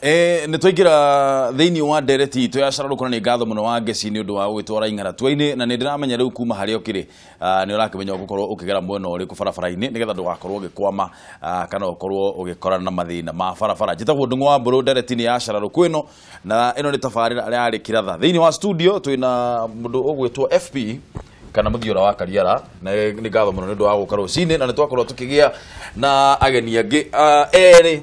Nä twaingä ra thä inä wa ndereti itå ya cararå na nä ngatho må no wa ngeci nä å ndå wa gå gä twara ing'aratwa-inä na nä ndä ramenya rä u kuma harä a å kä rä nä å rakä menya å gå korwo å kä gera mwena å rä kå barabara-inä nä getha ndå gakorwo å gä kwama kana å korwo å gä korana na mathä na ma barabara. Njätagwo Ndung'u wa Mbũrũ, ndereti-inĩ ya cararũkũ ĩno na ĩno nĩ tabarĩra yarĩ kĩratha. Thĩinĩ wa studio twĩna mũndũ ũgwĩtwo FP kana Muthiora wa Kariara, na nĩ ngatho mũno nĩ ũndũ wa gũka rũcinĩ, na nĩ twakorwo tũkĩgĩa na ageni angĩ erĩ.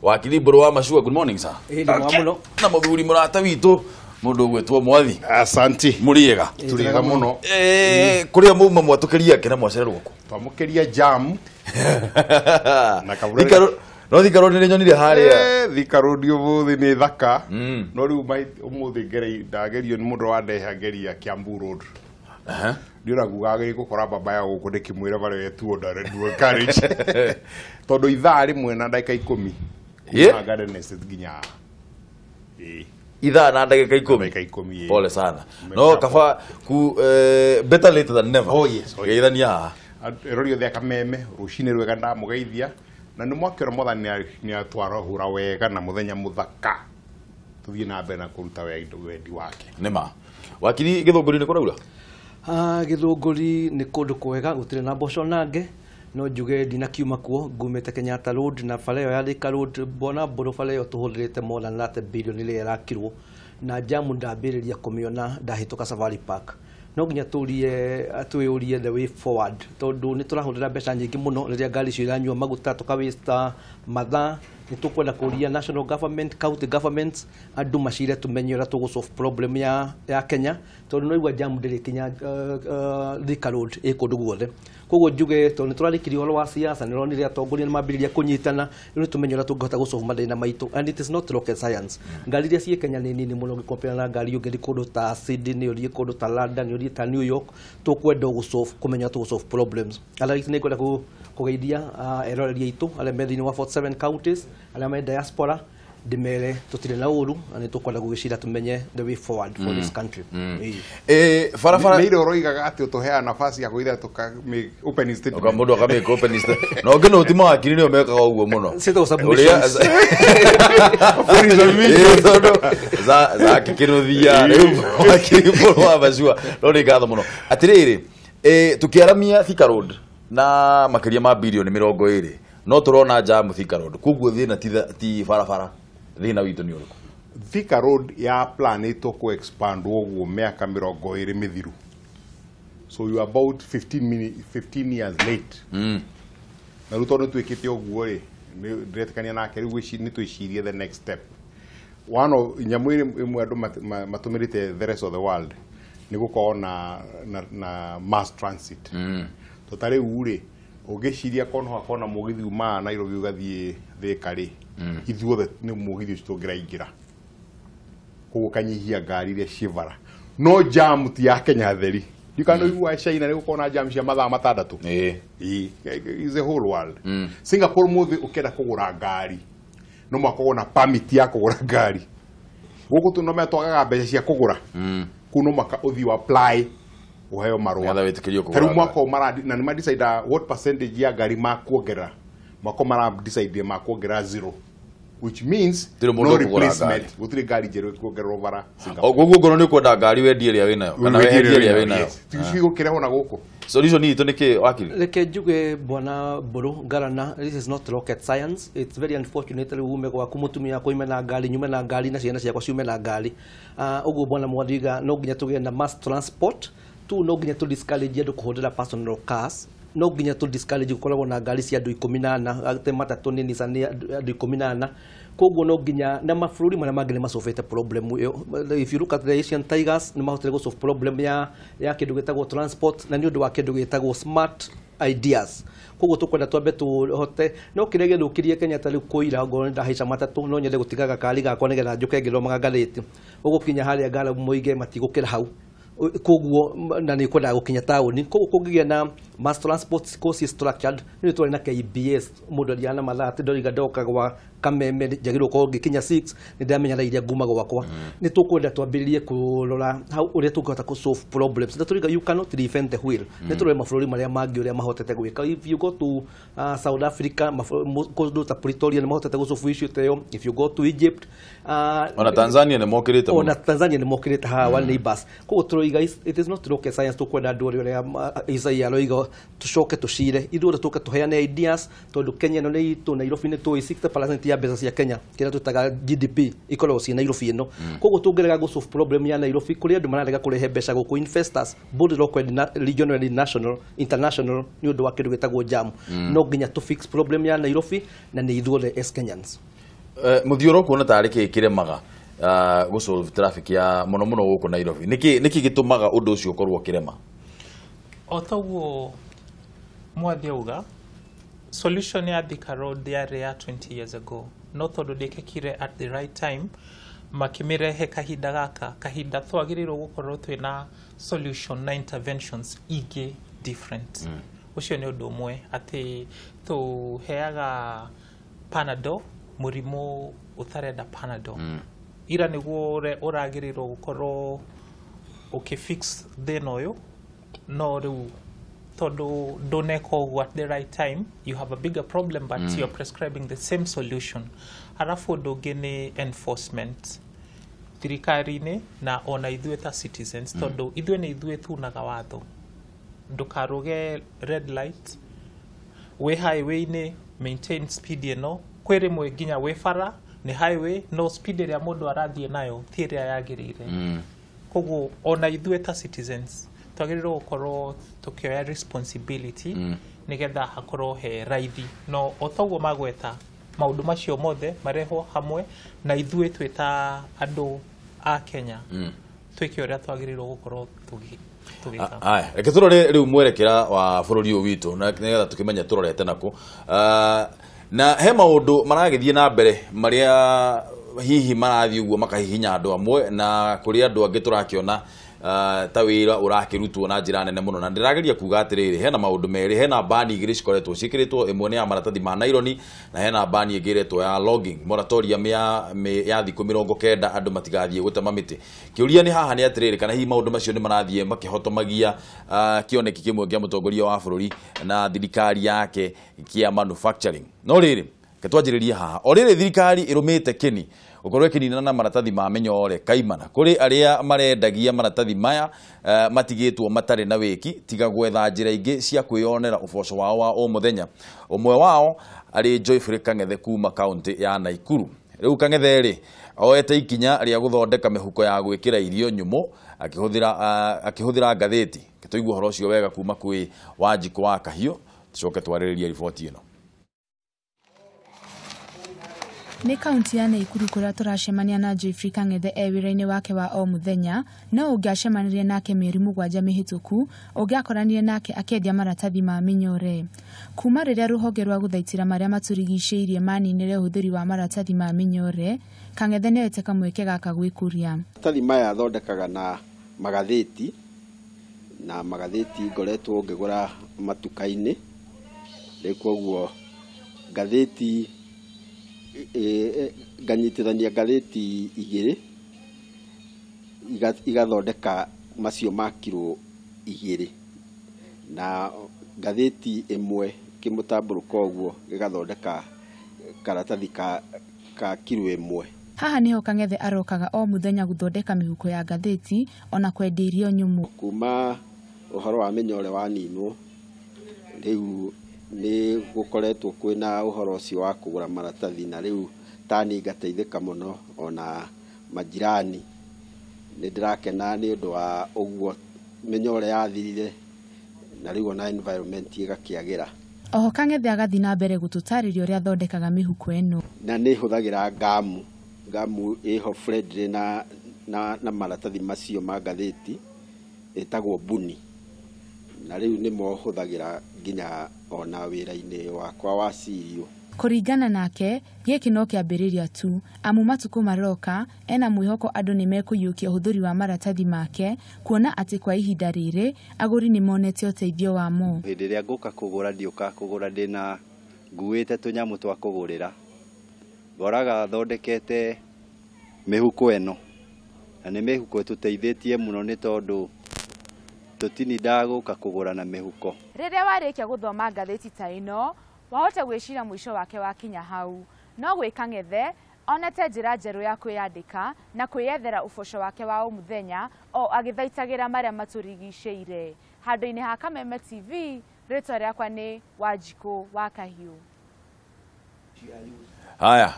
Wakiri Mbũrũ wa Macua, good morning sir. Ĩĩ, nĩ mwega mũno. Na mũthuri mũrata witũ mũndũ ũgwĩtwo Mwathi. Asanti. Mũrĩega? Tũrĩega mũno. Kũrĩa mauma mwatũkĩria ake na mwacererwo kũ? Twamũkĩria jam na kabura. No Thika Road nĩ nyonire harĩa. Thika Road ũmũthĩ nĩ thaka. No rĩu ũmũthĩ ndagerio nĩ mũndũ wandeha ngeria Kiambu Road. Ndĩraguga gũkora baba ya gũkũ ndĩkĩmwĩra barĩa etuo ndare encourage. Tondũ ithaa rĩmwe na ndagĩka 10. Kuma Garden Estate nginya. Ithaa na ndagĩka 10. Ndagĩka 10. Pole sana. No kaba ku better late than never. Oh yes. Oh, yes. Geithania haha. Erori othe akameme rũcinĩ rwega ndamũgeithia na nĩ mwakĩra mwathani nĩ atwarahũra wega na mũthenya mũthaka tũthiĩ na mbere na kũruta wendi wake. Nĩma. Wakiri, Gĩthũngũri nĩ kũraura? Gĩthũngũri nĩ kũndũ kwega gũtirĩ na mboco nange no njuge ndinakiuma kuo ngumĩte Kenyatta Road na bara ĩyo ya Thika Road bona Mbũrũ bara ĩyo tũhũthĩrĩte more than 30 billion ĩrĩa ĩrakirwo na jamu ndambĩrĩria kũmĩona ndahĩtũka Safari Park. No nginya twĩyũrie the way forward tondũ nĩ tũrahũthĩra mbeca nyingĩ mũno rĩrĩa ngari icio iranyua maguta tũkawĩsta mathaa. Nĩ tũkwenda kũria national government, county governments andũ macire tũmenye ũrĩa tũgũ solve problem ya Kenya tondũ no igua jamu ndĩrĩ kinya Thika Road ĩ kũndũ guothe. Koguo njuge tondũ nĩ tũrarĩkirie ũhoro wa siasa nĩ ũronire atongoria nĩ mambĩrĩria kũnyitana rĩu nĩ tũmenye ũrĩa tũngĩhota gũ solve mathĩna maitũ and it is not rocket science. Ngari iria ciĩ Kenya nĩ nini mũno ũgĩkompare na ngari ũngĩthiĩ kũndũ ta Sydney, ũthiĩ kũndũ ta London, ũthiĩ ta New York. Tũkwenda gũ solve kũmenya ũrĩa tũgũ solve problems. Otherwise nĩ ngwenda kũgeithia eroreri aitũ arĩa me thĩinĩ wa 47 counties arĩa me diaspora ndĩmere tũtirĩ na ũru na nĩ tũkwenda gũgĩcira tũmenye the way forward for this country. Barabara nĩ ũroigaga atĩ ũtũheaga nafasi ya kwĩra tũka open statement. Oka mũndũ akamĩka open statement. Na ũngĩ no ti mawakiri nĩo mekaga ũguo mũno. Ciĩtagwo submissions. Tondũ zake kĩrũthia rĩu wakiri Mbũrũ wa Macua no nĩ ngatho mũno. Atĩrĩrĩ, tũkĩaramia Thika Road na makĩria ma bilioni 20 no tũrona jamu Thika Road. Koguo thĩna ti barabara, thĩna witũ nĩ ũrĩkũ? Thika Road ya planĩtwo kũ expand ũguo mĩaka 20 mĩthiru. So you are about 15 years late. Na rĩu tondũ twĩkĩte ũguo rĩ, ndĩretĩkania nake rĩu nĩ twĩcirie the next step. One of nyamũ ĩmwe andũ matũmĩrĩte the rest of the world nĩ gũkorwo na mass transit. To ta rĩu rĩ, ũngĩciria korwo no hakorwo na mũgithi umaga Nairobi ũgathiĩ Thika rĩ, ithuothe nĩ mũgithi ũcio tũngĩraingĩra. Koguo ũkanyihia ngari iria ciĩ bara. No jam ti ya Kenya theri. You can ũigua China nĩ gũkorwo na jam cia mathaa 6. Is the whole world. Singapore mũthĩ ũkĩenda kũgũra ngari no mũhaka ũkorwo na permit ya kũgũra ngari. Gũkũ tu no metwagaga mbeca cia kũgũra. Kũu no mũhaka ũthiĩ apply ũheo marũa. Nĩgetha wĩtĩkĩrio kũgũra Ta rĩu ngari. mwaka ũyũ na nĩ ma decide what percentage ya ngari makuongerera. Mwaka ũyũ mara decide makuongerera 0. Which means Gũtirĩ mũndũ no ũkũgũra ngari. replacement. Gũtirĩ ngari njerũ ĩkuongererwo bara Singapore. O koguo ngorwo nĩ ũkwenda ngari wendie ĩrĩa wĩnayo kana weherie ĩrĩa wĩnayo. Yes. Cigũkĩrehwo na gũkũ. Solution itũ nĩ kĩ wakiri? Reke njuge bwana Mbũrũ Ngarana, this is not rocket science. It's very unfortunate rĩu ume gwaku mũtumia wakwa ume na ngari, nyume na ngari na ciana ciakwa ciume na ngari. Ũguo bwana Mwathiga, no nginya tũgĩe na mass transport tu, no nginya tũ discourage andũ kũhũthĩra personal cars. No nginya tũ discourage gũkoragwo na ngari cia andũ 14, atĩ matatũ nĩ Nissan nĩ andũ 14. Koguo no nginya na mabũrũri marĩa mangĩ nĩ masolvete problem ĩyo. If you look at the Asian Tigers nĩ mahotire gũ solve problem ya kĩndũ gĩtagwo transport na nĩ ũndũ wa kĩndũ gĩtagwo smart ideas. Koguo tũkwenda twambe tũhote no kĩrĩa gĩthũkirie Kenya ta rĩu kũira ngorwo nĩ ndahaica matatũ no nyende gũtiga gakari gakwa nĩgetha njũke ngĩthomaga ngathĩti. Ũgũkinya harĩa Ngara moige matigũkĩra hau. Koguo na nĩ kwendaga gũkinya taũni. Koguo kũngĩgĩa na Mass transport course structured nĩ twarĩ na KBS mũndũ athiaga na mathaa atĩ ndoriga ndoka gwa Kameme njagĩrĩirwo gũkorwo ngĩkinya 6 nĩ ndamenya thaa iria nguma gwakwa. Nĩ tũkwenda twambĩrĩrie kũrora how ũrĩa tũngĩhota kũ solve problems, na tũriga you cannot reinvent the wheel. Nĩ tũrore mabũrũri marĩa mangĩ ũrĩa mahotete gwĩka. If you go to South Africa, kũndũ ta Pretoria, nĩ mahotete gũ solve issue ta ĩyo. If you go to Egypt, Ona Tanzania nĩ mokĩrĩte mũno. Ona Tanzania nĩ mokĩrĩte haha wa neighbors. Koguo tũroiga it is not rocket science. Tũkwenda andũ arĩa ũrĩa Isaiah aroiga tũcoke tũcire ithuothe, tũke tũheane ideas, tondũ Kenya ĩno nĩ itũ. Nairobi nĩ tũĩ 60% ya mbeca cia Kenya, kĩrĩa twĩtaga GDP, ikoragwo ciĩ Nairobi ĩno. Koguo tũngĩrega gũ solve problem ya Nairobi, kũrĩ andũ mararega kũrehe mbeca gũkũ, investors both local and regional and national, international, nĩ ũndũ wa kĩndũ gĩtagwo jam. No nginya tũ fix problem ya Nairobi na nĩ ithuothe as Kenyans. Mũthiũrũ, kuona tarĩ kĩ kĩremaga gũ solve traffic ya mũno mũno gũkũ Nairobi? Nĩkĩ gĩtũmaga ũndũ ũcio ũkorwo ũkĩrema? O toguo Mwathi auga, solution ya Thika Road yarĩ ya 20 years ago, no tondũ ndĩkĩkire at the right time, makĩmĩrehe kahinda gaka, kahinda twagĩrĩirwo gũkorwo twĩna solution na interventions ingĩ different. Ũcio nĩ ũndũ ũmwe, atĩ tũheaga Panado mũrimũ ũtarenda Panado. Ira nĩguo ũragĩrĩirwo gũkorwo ũkĩfix thĩna ũyũ, no rĩu tondũ ndũneka ũguo at the right time, you have a bigger problem, but you're prescribing the same solution. Arabu ũndũ ũngĩ nĩ enforcement thirikari-inĩ na ona ithuĩ ta citizens, tondũ ithuĩ nĩ ithuĩ tunaga watho. Ndũkarũge red light wĩ highway-inĩ, maintain speed ĩno. Kwĩ rĩmwe nginya wĩ bara nĩ highway, no speed ĩrĩa mũndũ arathiĩ nayo ti ĩrĩa yagĩrĩire. Koguo ona ithuĩ ta citizens twagĩrĩirwo gũkorwo tũkĩoya responsibility nĩgetha hakorwo he raithi. No o toguo magweta, maũndũ macio mothe marehwo hamwe na ithuĩ twĩ ta andũ a Kenya twĩke ũrĩa twagĩrĩirwo gũkorwo tũgĩka. Aya, reke tũrore rĩu mwerekera wa bũrũri ũyũ witũ na nĩgetha tũkĩmenye tũrorete nakũ. Na he maũndũ maragĩthiĩ na mbere marĩa hihi marathiĩ ũguo makahihinya andũ amwe, na kũrĩ andũ angĩ tũrakĩona ta wĩra ũrakĩrutwo na njĩra nene mũno. Na ndĩrageria kuga atĩrĩrĩ, hena maũndũ merĩ, hena bani igĩrĩ cikoretwo ciĩkĩrĩtwo. Ĩmwe nĩ ya maratathi ma naironi na hena bani ĩngĩ ĩretwo ya logging moratorium ya thikũ 90, andũ matigathiĩ gũtema mĩtĩ. Kĩũria nĩ haha nĩ atĩrĩrĩ, kana hihi maũndũ macio nĩ marathiĩ makĩhotomagia kĩoneki kĩmwe kĩa mũtongoria wa bũrũri na thirikari yake kĩa manufacturing? No rĩrĩ, reke twanjĩrĩrie haha. O rĩrĩ thirikari ĩrũmĩte kĩni gũkorwo ĩkĩninana na maratathi ma mĩnyore kaimana, kũrĩ arĩa marendagia maratathi maya matigĩtwo matarĩ na wĩki tiga gwetha njĩra ingĩ cia kwĩyonera ũboco wao wa o mũthenya. Ũmwe wao arĩ Joyfrey Kang'ethe kuma kaũntĩ ya Naikuru. Rĩu Kang'ethe rĩ oete ikinya rĩa gũthondeka mĩhuko ya gwĩkĩra irio nyũmũ akĩhũthĩra ngathĩti. Tũigue ũhoro ũcio wega kuma kwĩ Wanjikũ wa Kahiũ, tũcoke twarĩrĩrie riboti ĩno. Nĩ kaunti ya Naikuru kũrĩa tũracemania na Joyfrey Kang'ethe e wĩra-inĩ wake wa o mũthenya. No ũngĩacemanirie nake mĩeri 7 mĩhĩtũku, ũngĩakoranire nake akĩendia maratathi ma mĩnyore. Kuma rĩrĩa rũhonge rwa gũthaitĩra marĩa matũrigicĩirie maninire ũhũthĩri wa maratathi ma mĩnyore, Kang'ethe nĩoete kamweke gaka gwĩkũria. Maratathi maya thondekaga na magathĩti, na magathĩti ngoretwo ngĩgũra matuka-inĩ. Rĩu koguo ngathĩti nganyitithania ngathĩti igĩrĩ igathondeka macio ma kiro 2, na ngathĩti ĩmwe kĩmũtambũrũko ũguo gĩgathondeka karatathi ka kiro 1. Haha nĩho Kang'ethe arokaga o mũthenya gũthondeka mĩhuko ya ngathĩti ona kwendia irio nyũmũ. Kuma ũhoro wa mĩnyore waninwo, rĩu nĩ gũkoretwo kwĩna ũhoro ũcio wa kũgũra maratathi, na rĩu tani ngateithĩka mũno ona majirani. Nĩ ndĩrakena nĩ ũndũ wa ũguo mĩnyore yathirire, na rĩu ona environment ĩgakĩagĩra. Oho Kang'ethe agathiĩ na mbere gũtũtarĩria ũrĩa athondekaga mĩhuko ĩno. Na nĩ hũthagĩra ngamu ĩho friendly na maratathi macio ma ngathĩti, ĩtagwo buni, na rĩu nĩmo hũthagĩra nginya ona wĩra-inĩ wakwa wa cirio. Kũringana nake, gĩkĩ no kĩambĩrĩria tu, amu matukũ maroka ena mwĩhoko andũ nĩ mekũiyũkia ũhũthĩri wa maratathi make, kuona atĩ kwa ihinda rĩrĩ agũri nĩ monete ũteithio wamo. Hĩndĩ ĩrĩa ngũka kũgũra ndiũkaga kũgũra ndĩna nguĩte tũnyamũ twa kũgũrĩra, ngoraga thondekete mĩhuko ĩno, na nĩ mĩhuko ĩtũteithĩtie mũno nĩ tondũ tũtinindaga gũka kũgũra na mĩhuko. Rĩrĩa warĩkia gũthoma ngathĩti ta ĩno, wahota gwĩciria mũico wake wakinya hau, no gwĩ Kang'ethe onete njĩra njerũ ya kwĩyandĩka na kwĩyethera ũboco wake wa o mũthenya o agĩthaitagĩra marĩa matũrigicĩire. Handũ-inĩ ha Kameme TV, rĩtwa rĩakwa nĩ Wanjikũ wa Kahiũ. Haya,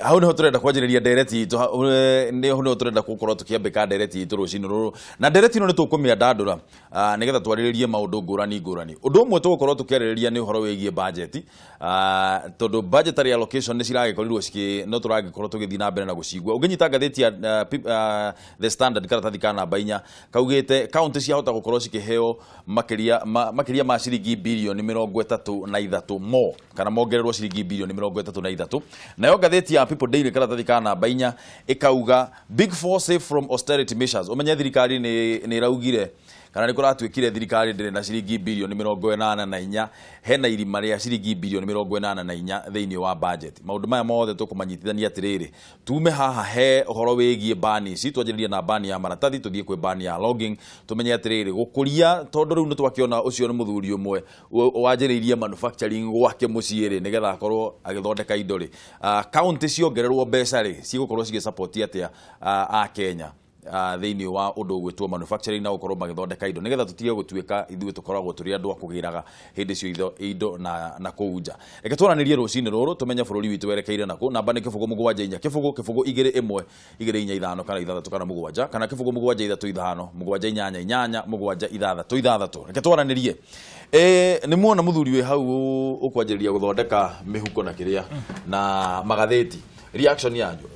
hau niho turenda kwanjĩrĩria ndereti itũ, niho niho turenda gũkorwo tũkĩambĩka ndereti itũ rũcinĩ rũrũ, na ndereti ĩno nĩ tũkũmĩandandũra nĩgetha twarĩrĩrie maũndũ ngũrani ngũrani. Ũndũ ũmwe tũgũkorwo tũkĩarĩrĩria nĩ ũhoro wĩgiĩ budget, tondũ budgetary allocation nĩ ciragĩkorirwo cikĩ no tũragĩkorwo tũgĩthiĩ na mbere na gũcigua. Ũngĩnyita ngathĩti ya The Standard karatathi ka namba 4 kaugĩte kaunti ciahota gũkorwo cikĩheo makĩria ma ciringi bilioni 33 mo kana mongererwo ciringi bilioni 33. Nayo ngathĩti ya People Daily karatathi ka namba 4 ĩkauga Big Four safe from austerity measures. Ũmenye thirikari nĩ ĩraugire kana nĩ kũratuĩkire thirikari ndĩrĩ na ciringi bilioni 84, hena irima rĩa ciringi bilioni 84 thĩinĩ wa budget. Maũndũ maya mothe tũkũmanyitithania atĩrĩrĩ, tume haha he ũhoro wĩgiĩ bani ici, twanjĩrĩrie na bani ya maratathi tũthiĩ kwĩ bani ya logging, tũmenye atĩrĩrĩ gũkũria, tondũ rĩu nĩ twakĩona ũcio nĩ mũthuri ũmwe wanjĩrĩirie manufacturing gwake mũciĩ rĩ, nĩgetha akorwo agĩthondeka indo rĩ. Kaunti ciongererwo mbeca rĩ, cigũkorwo cigĩsupport atĩa a Kenya thĩinĩ wa ũndũ ũgwĩtwo manufacturing na gũkorwo magĩthondeka indo, nĩgetha tũtige gũtuĩka ithuĩ tũkoragwo tũrĩ andũ a kũgĩraga hĩndĩ cio indo na kũu nja. Reke twaranĩrie rũcinĩ rũrũ tũmenye bũrũri witũ werekeire nakũ. Namba nĩ 0 7 4 0 0 2 1 2 4 5 kana 6 kana 7 kana 0 7 3 5 7 8 8 7 6 6. Reke twaranĩrie. Nĩ muona mũthuri wĩ hau ũkwanjĩrĩria gũthondeka mĩhuko na kĩrĩa na magathĩti, reaction yanyu?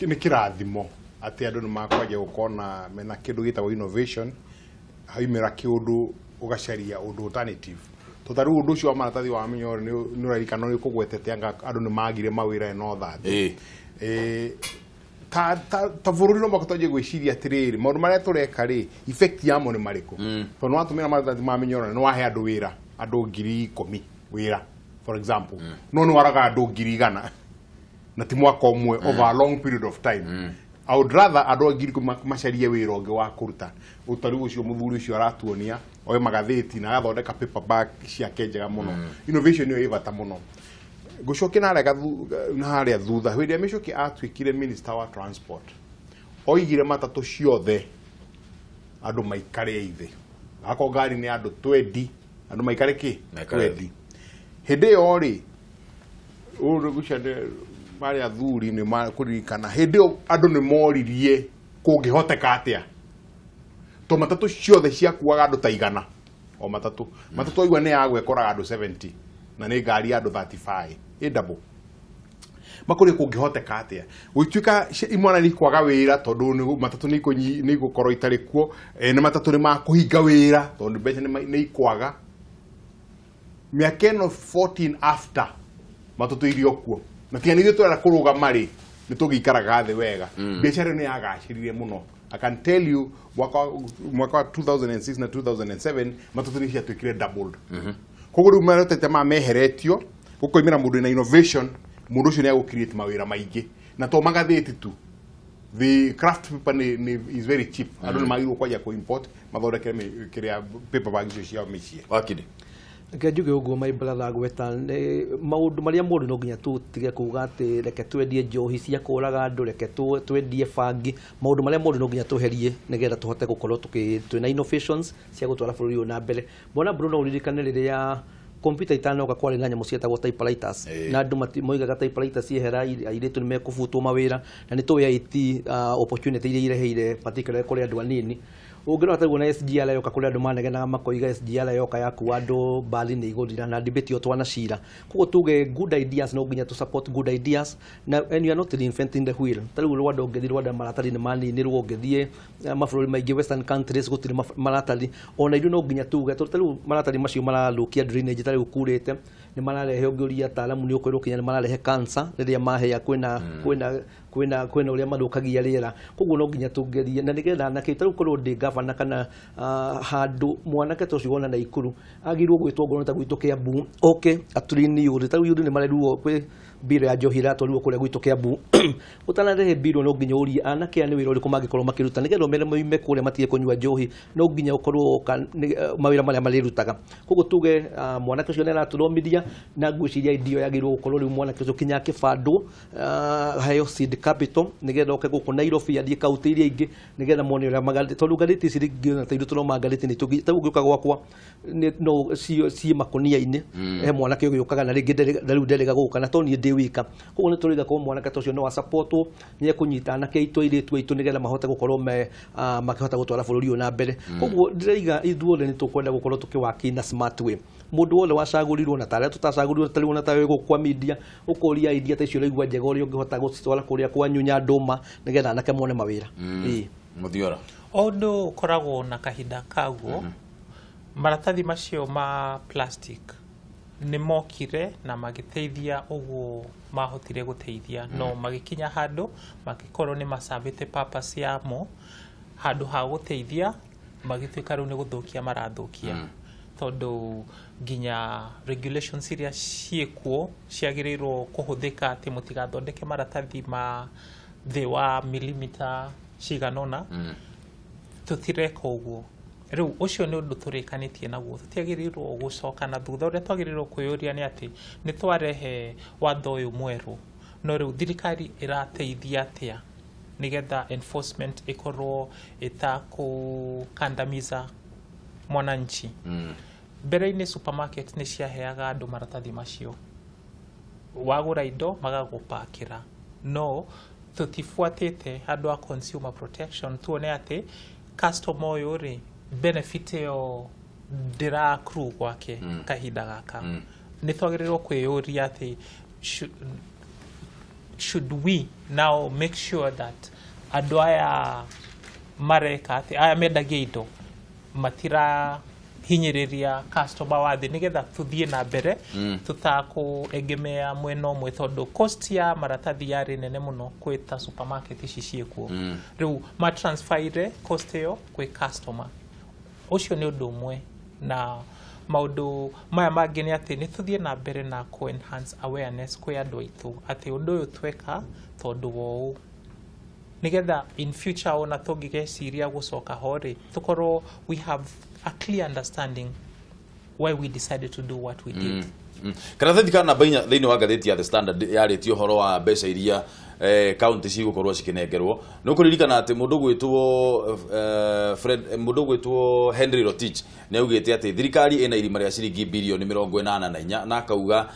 Nĩ kĩrathimo atĩ andũ nĩ makwanjia gũkorwo mena kĩndũ gĩtagwo innovation, haimĩra kĩũndũ ũgacaria ũndũ alternative. Tondũ ta rĩu ũndũ ũcio wa maratathi wa mĩnyore nĩ ũraririkana nĩ ũkũgwetete anga andũ nĩ magire mawĩra and all that. Ta bũrũri no mũhaka twanjie gwĩciria atĩrĩrĩ, maũndũ marĩa tũreka rĩ, effect yamo nĩ marĩkũ? Tondũ nĩ watũmĩra maratathi ma mĩnyore nĩ wahe andũ wĩra, andũ 10,000 wĩra for example, no nĩ waraga andũ 100,000 na ti mwaka ũmwe, over a long period of time. I would rather andũ 10,000 macarie wĩra ũngĩ wa kũruta. Ũtari ũcio mũthuri ũcio aratuonia oe magathĩti na agathondeka paperback ciake njega mũno. Innovation ĩyo ĩ bata mũno. Ngũcokia na harĩa thutha, hĩndĩ ĩrĩa Michuki atuĩkire minister wa transport, oigire matatũ ciothe andũ maikare thĩ, akorwo ngari nĩ andũ 20 andũ maikare kĩ 20. Hĩndĩ ĩyo rĩ, marĩa athuri nĩ makũririkana, hĩndĩ ĩyo andũ nĩ moririe kũngĩhoteka atĩa, to matatũ ciothe ciakuaga andũ ta 100, o matatũ matatũ aigua nĩ yagwa ĩkoraga andũ 70 na nĩ ngari ya andũ 35 ĩ double. Makũria kũngĩhoteka atĩa gũtuĩka imwana nĩ ikwaga wĩra tondũ matatũ nĩ igũkorwo itarĩ kuo, nĩ matatũ nĩ makũhinga wĩra tondũ mbeca nĩ ikwaga. Mĩaka ĩno 14 after matatũ irio kuo, na tiga nĩ ithuĩ tũrenda kũrũgama rĩ, nĩ tũgĩikaraga thĩ wega. Biacara ĩno yagacĩrire mũno. I can tell you mwaka wa 2006 na 2007 matatũ nĩ ciatuĩkire doubled. Koguo rĩu marotete ma meheretio gũkoimĩra mũndũ wĩna innovation, mũndũ ũcio nĩ agũ create mawĩra maingĩ, na to magathĩti tu. The craft paper is very cheap. Andũ nĩ magĩrĩirwo kwanjia kũ import mathondeke kĩrĩa paper bag icio ciao mĩciĩ. Wakiri, Reke njuge ũguo my brother gweta maũndũ marĩa moru no nginya tũtige kuga atĩ reke twendie njohi cia kũraga andũ, reke twendie bangi, maũndũ marĩa moru no nginya tweherie nĩgetha tũhote gũkorwo twĩna innovations cia gũtwara bũrũri ũyũ na mbere. Mbona Bruno ũririkane rĩrĩa kompyuta itanoka kwarĩ na nyamũ cietagwo typewriters, na andũ moigaga typewriters ciehera airĩtu nĩ mekũbutwo mawĩra, na nĩ tũĩ IT opportunity iria ireheire particularly kũrĩ andũ anini. Ũngĩrora ta na SGR yoka kũrĩa andũ manegenaga makoiga SGR yoka yakuwa andũ mbali nĩ igũthira na debate ĩyo twanacira. Koguo tuge good ideas no nginya tu support good ideas na and you are not reinventing the wheel. Ta rĩu Rwanda ũngĩthiĩ Rwanda maratathi nĩ maninirwo, ũngĩthiĩ mabũrũri maingĩ western countries gũtirĩ maratathi. Ona ithuĩ no nginya tuge tondũ ta rĩu maratathi macio marathũkia drainage, ta rĩu kurĩte nĩ mararehe, ũngĩũria ataalamu nĩ ũkwĩrwo kinya nĩ mararehe cancer rĩrĩa mahĩa, kwĩna kwĩna kwĩna kwĩna ũrĩa mathũkagia rĩera. Koguo no nginya tũgerie na nĩgetha anake ta rĩu korwo ndĩ gavana kana handũ mwanake ta ũcio wona Naikuru agĩrĩirwo gwĩtwo ngoro ta gwitũ Kiambu oke atũrini yũrĩ. Ta rĩu yũrĩ nĩ marerirwo kwĩ mbiro ya njohi iratwarirwo kũrĩa gwitũ Kiambu. Ũtanarehe mbiro no nginya ũrie anake aya nĩ wĩra ũrĩkũ mangĩkorwo makĩruta nĩgetha ũmere moime kũrĩa matige kũnyua njohi, no nginya ũkorwo woka mawĩra marĩa marĩrutaga. Koguo tuge mwanake ũcio nĩ aratũthomithia na ngwĩciria idea yagĩrĩirwo gũkorwo rĩu mwanake ũcio kinya akĩbandwo heo seed capital nĩgetha oke gũkũ Nairobi athiĩ kaunti iria ingĩ nĩgetha mone ũrĩa magathĩti, tondũ ngathĩti ici rĩngĩ ona ta ithuĩ tũroma ngathĩti nĩ tũngĩ ta rĩu ũngĩũka gwakwa no ciĩ makũnia-inĩ, he mwanake ũgĩũkaga na rĩngĩ rĩu nderĩga gũka na to niĩ ndĩ wika. Koguo nĩ tũrĩga korwo mwanake ta ũcio no asupportwo nĩ ekũnyita anake aitũ airĩtu aitũ nĩgetha mahote gũkorwo me makĩhota gũtwara bũrũri ũyũ na mbere. Koguo ndĩraiga ithuothe nĩ tũkwenda gũkorwo tũkĩwaki na smart way. Mũndũ wothe wacagũrirwo na tarĩa tũtacagũrirwo ta rĩu ona ta wĩ gũkũ kwa media ũkũria idea ta icio ũraigua njega ũrĩa ũngĩhota gũcitwara kũrĩa kwanyu Nyandũma nĩgetha anake mone mawĩra. Ĩĩ. Muthiora. O ũndũ ũkoragwo na kahinda kaguo. Maratathi macio ma plastic nĩ mokire na magĩteithia ũguo mahotire gũteithia, no magĩkinya handũ magĩkorwo nĩ macabĩte purpose yamo. Handũ ha gũteithia magĩtuĩka rĩu nĩ gũthũkia marathũkia, tondũ nginya regulations iria ciĩkuo ciagĩrĩirwo kũhũthĩka atĩ mũtigathondeke maratathi ma thĩ wa milimita cigana ũna, tũtireka ũguo. Rĩu ũcio nĩ ũndũ tũrĩkanĩtie naguo, tũtiagĩrĩirwo gũcoka na thutha. Ũrĩa twagĩrĩirwo kwĩyũria nĩ atĩ nĩ twarehe watho ũyũ mwerũ, no rĩu thirikari ĩrateithia atĩa nĩgetha enforcement ĩkorwo ĩtakũkandamiza mwananchi? Mbere-inĩ supermarket nĩ ciaheaga andũ maratathi macio, wagũra indo magagũpakĩra, no tũtibuatĩte andũ a consumer protection tuone atĩ customer ũyũ rĩ benefit ĩyo ndĩra accrue gwake kahinda gaka. Nĩ twagĩrĩirwo kwĩyũria atĩ should we now make sure that andũ aya mareka atĩ aya mendagia indo matirahinyĩrĩria customer wa thĩ nĩgetha tũthiĩ na mbere tũtakũegemea mwena ũmwe, tondũ cost ya maratathi yarĩ nene mũno kwĩ ta supermarket ici ciĩkuo. Rĩu matransferire cost ĩyo kwĩ customer. Ũcio nĩ ũndũ ũmwe, na maũndũ maya mangĩ nĩ atĩ nĩ tũthiĩ na mbere na kũ enhance awareness kwĩ andũ aitũ atĩ ũndũ ũyũ tweka tondũ wa ũũ, nĩgetha in future ona tũngĩgeciria gũcoka ho rĩ, tũkorwo we have a clear understanding why we decided to do what we did. Karatathi ka namba 4 thĩinĩ wa ngathĩti ya The Standard yarĩtie ũhoro wa mbeca iria kaunti cigũkorwo cikĩnengerwo. Nĩ ũkũririkana atĩ mũndũ gwĩtwo Fred, mũndũ gwĩtwo Henry Rotich nĩ augĩte atĩ thirikari ĩna irima rĩa ciringi birioni 84 na akauga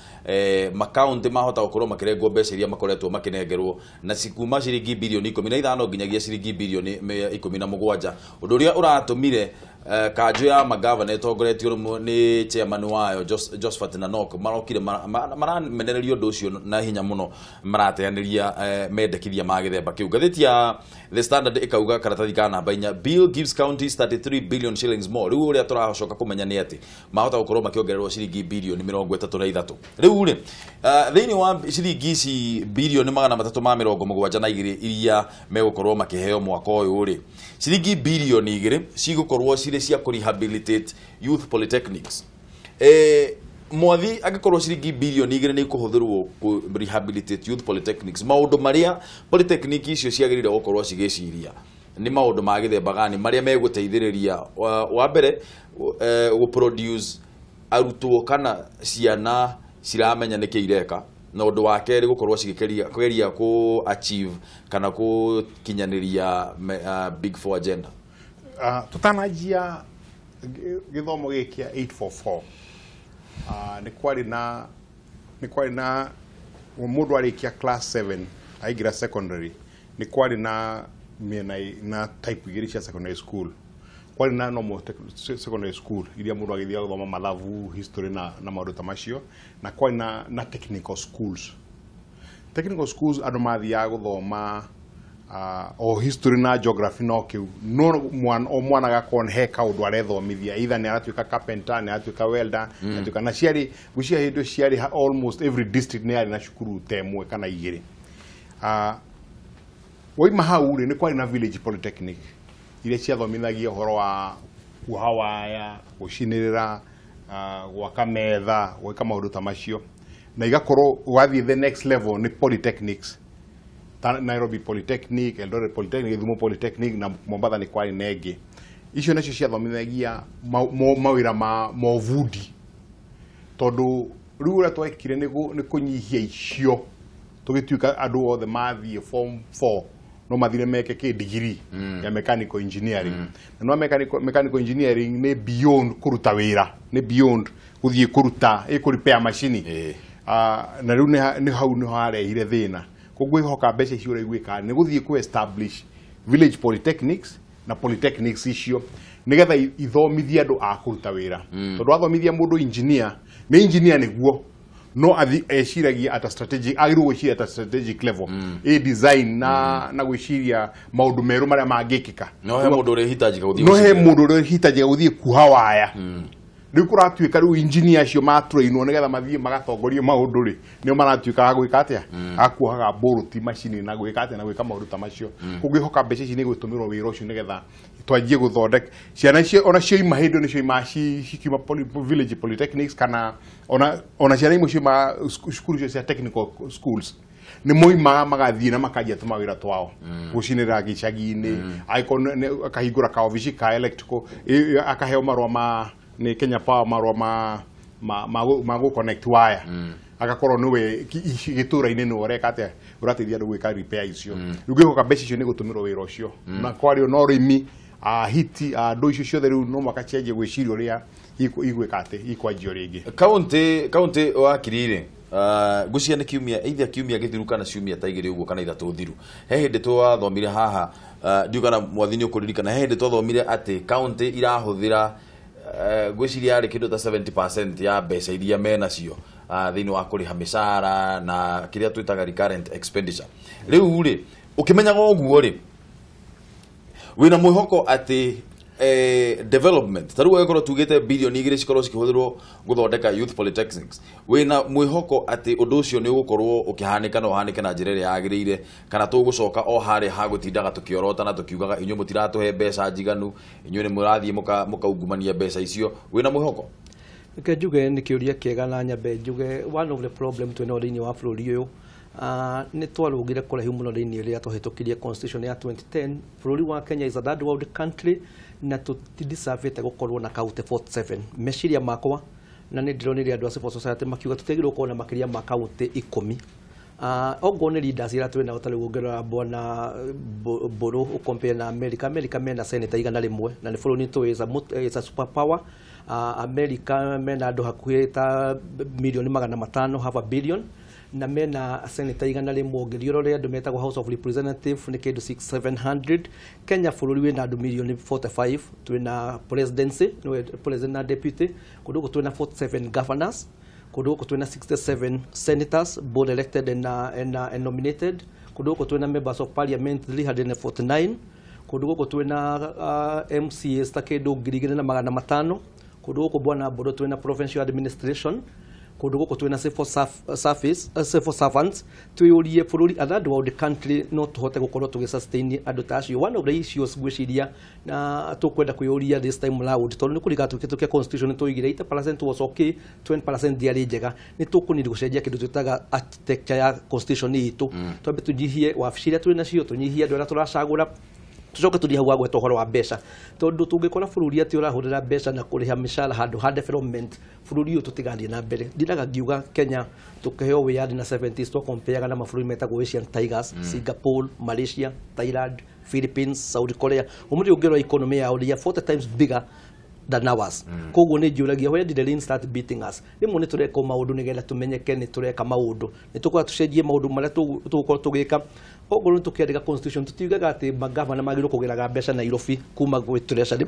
makaunti mahota gũkorwo makĩrengwo mbeca iria makoretwo makĩnengerwo na cikuma ciringi birioni 15 nginyagia ciringi birioni 17, ũndũ ũrĩa ũratũmire kanjũ ya magavana ĩtongoretio nĩ chairman wayo Josephat Nanok marokire maramenereria ũndũ ũcio na hinya mũno, marateanĩria mendekithia ma gĩthemba kĩu. Ngathĩti ya The Standard ĩkauga karatathi ka namba 4, bill gives counties 33 billion shillings more. Rĩu ũrĩa tũracoka kũmenya nĩ atĩ mahota gũkorwo makĩongererwo ciringi birioni 33. Rĩu rĩ thĩinĩ wa ciringi ici birioni 372 iria megũkorwo makĩheo mwaka ũyũ rĩ, ciringi birioni 2 cigũkorwo cirĩ cia kũ rehabilitate youth polytechnics. Mwathi, angĩkorwo ciringi birioni 2 nĩ ikũhũthĩrwo kũ rehabilitate youth polytechnics, maũndũ marĩa polytechnic icio ciagĩrĩire gũkorwo cigĩciria nĩ maũndũ ma gĩthemba gani marĩa megũteithĩrĩria wa mbere gũ produce arutwo kana ciana ciramenya nĩkĩ ireka, na ũndũ wa kerĩ gũkorwo cigĩkeria kũgeria kũ achieve kana gũkinyanĩria big four agenda? Tutananjia gĩthomo gĩkĩ kĩa 844, nĩ kwarĩ na mũndũ arĩkia class 7 aingĩra secondary, nĩ kwarĩ na mĩena na type igĩrĩ cia secondary school. Kwarĩ na normal secondary school iria mũndũ agĩthiaga gũthoma mathabu, history na maũndũ ta macio, na kwarĩ na technical schools. Technical schools andũ mathiaga gũthoma o history na geography no kĩu, no mwana o mwana agakorwo he kaũndũ arethomithia, either nĩ aratuĩka carpenter, nĩ aratuĩka welder, nĩ aratuĩka na ciarĩ ngwĩciria hĩndĩ ĩyo ciarĩ almost every district nĩ yarĩ na cukuru ta ĩmwe kana igĩrĩ. Waima hau rĩ, nĩ kwarĩ na village polytechnic iria ciathomithagia ũhoro wa kuoha waya, gũcinĩrĩra, gwaka metha, gwĩka maũndũ ta macio, na igakorwo wathiĩ the next level nĩ polytechnics ta Nairobi Polytechnic, Eldoret Polytechnic, Githumo Polytechnic na Mombatha nĩ kwarĩ na ĩngĩ. Icio nacio ciathomithagia mawĩra ma mobundi, tondũ rĩu ũrĩa twekire nĩ kũnyihia icio, tũgĩtuĩka andũ othe mathiĩ form 4 no mathire meke kĩ degree ya mechanical engineering, na no mechanical engineering nĩ beyond kũruta wĩra, nĩ beyond gũthiĩ kũruta ĩ kũ repair macini. Na rĩu nĩ hau nĩho harehire thĩna. Koguo ihoka mbeca icio ũrĩa igwĩka nĩ gũthiĩ kũ establish village polytechnics na polytechnics icio nĩgetha ithomithie andũ a kũruta wĩra, tondũ wathomithia mũndũ engineer, nĩ engineer nĩguo no athi eciragia at a strategic, agĩrĩirwo gwĩciria at a strategic level, ĩ design na gwĩciria maũndũ merũ marĩa mangĩkĩka. No he mũndũ ũrĩhitajika gũthiĩ no he gũcinĩrĩra. Mũndũ ũrĩa hitajika gũthiĩ kuha waya. Rĩu kũratuĩka rĩu engineer acio matrainwo nĩgetha mathiĩ magatongorie maũndũ rĩ, nĩo maratuĩka a gwĩka atĩa, a kuohaga mbũrũti macini na gwĩka atĩa na gwĩka maũndũ ta macio. Koguo ihoka mbeca ici nĩ gũtũmĩrwo wĩra ũcio nĩgetha twanjie gũthondeka ciana icio, ona cioima hĩndĩ ĩyo nĩ cioima cikiuma village polytechnics, kana ona ciana imwe cioima cukuru icio cia technical schools, nĩ moimaga magathiĩ na makanjia tũmawĩra twao gũcinĩrĩra gĩcagi-inĩ, angĩkorwo akahingũra kaobici ka electrical, akaheo marũa ma nĩ Kenya Power, marũa ma gũ connect wire, agakorwo nĩwe gĩtũra-inĩ nĩwe ũreka atĩa, ũrateithia andũ gwĩka repair icio. Rĩu ngĩhoka mbeca icio nĩ gũtũmĩrwo wĩra ũcio, na kwario na ũrĩmi hiti andũ icio ciothe rĩu no mũhaka cianjie gwĩciria ũrĩa igwĩka atĩ ikwanjio rĩngĩ. Kaunti wa Kiriri, ngwĩciria nĩ kiumia, either kiumia gĩthiru kana ciumia ta igĩrĩ ũguo kana ithatũ thiru, he hĩndĩ twathomire haha, ndiũ kana mwathi nĩ ũkũririkana, he hĩndĩ twathomire atĩ kaunti irahũthĩra, ngwĩciria yarĩ kĩndũ ta 70% ya mbeca iria menacio thĩinĩ wa kũrĩha mĩcara na kĩrĩa twĩtaga recurrent expenditure. Rĩu rĩ, ũkĩmenyaga ũguo rĩ, wĩna mwĩhoko atĩ development ta rĩu agĩkorwo tugĩte 2 bilioni cikorwo cikĩhũthĩrwo gũthondeka youth polytechnics, wĩna mwĩhoko atĩ ũndũ ũcio nĩ ũgũkorwo ũkĩhanĩka na ũhanĩke na njĩra ĩrĩa yagĩrĩire, kana tũgũcoka o harĩa hagũtindaga tũkĩorota na tũkiugaga inyuĩ mũtiratũhe mbeca njiganu, inyuĩ nĩ mũrathiĩ mũkaungumania mbeca icio? Wĩna mwĩhoko? Reke njuge nĩ kĩũria kĩega, na nyambe njuge one of the problem twĩnayo thĩinĩ wa bũrũri ũyũ, nĩ twarũgire kũraihu mũno thĩinĩ rĩrĩa twahĩtũkirie constitution ya 2010. Bũrũri wa Kenya is a third world country na tũtideservĩte gũkorwo na county 47. Meciria makwa, na nĩ ndĩronire andũ a civil society makiuga tũtiagĩrĩirwo gũkorwo na makĩria ma county 10. Ongorwo nĩ leaders iria twĩ nao, ta rĩu ũngĩrora bwana Mbũrũ, ũcompare na America, America mena senator 100 na nĩ bũrũri tũĩ is a super power. America mena andũ hakuhĩ ta milioni 500, half a billion, na mena senator 100. Ũngĩthiĩ ũrore andũ metagwo House of Representative nĩ kĩndũ 6 700. Kenya, bũrũri wĩna andũ milioni 45, twĩna presidency, nĩwe president na deputy. Kũndũ gũkũ twĩna 47 governors, kũndũ gũkũ twĩna 67 senators, both elected and nominated. Kũndũ gũkũ twĩna members of parliament 349. Kũndũ gũkũ twĩna MCAs ta kĩndũ 2500. Kũndũ gũkũ, bwana Mbũrũ, twĩna provincial administration. Kũndũ gũkũ twĩna civil service, civil servants. Twĩyũrie, bũrũri a third world country, no tũhote gũkorwo tũgĩ sustain andũ ta acio? One of the issues ngwĩciria na tũkwenda kwĩyũria this time round, tondũ nĩ kũringana tũkĩtũkia constitution tũigire 80% was okay, 20% ndiarĩ njega, nĩ tũkũnidi gũcenjia kĩndũ twĩtaga architecture ya constitution itũ, twambe tũnyihie wabici iria twĩ nacio, tũnyihie andũ arĩa tũracagũra, tucoke tũthiĩ hau wagweta ũhoro wa mbeca, tondũ tũngĩkora bũrũri atĩ ũrahũthĩra mbeca na kũrĩha mĩcara handũ ha development, bũrũri ũyũ tũtigathiĩ na mbere. Ndindaga ngiuga Kenya tũkĩheo wĩyathi na 70s twakompeaga na mabũrũri metagwo Asian Tigers, Singapore, Malaysia, Thailand, Philippines, South Korea. Ũmũthĩ ũngĩrora economy yao, they are 40 times bigger. than ours. Koguo nĩ njũragia, where did the rain start beating us? Rĩmwe nĩ tũreka maũndũ nĩgetha tũmenyeke nĩ tũreka maũndũ, nĩ tũkorwo tũcenjie maũndũ marĩa tũgũkorwo tũgĩka. Okorwo nĩ tũkĩandĩka constitution, tũtiugaga atĩ magavana magĩrĩirwo kũgĩraga mbeca Nairobi kuma gwĩ treasury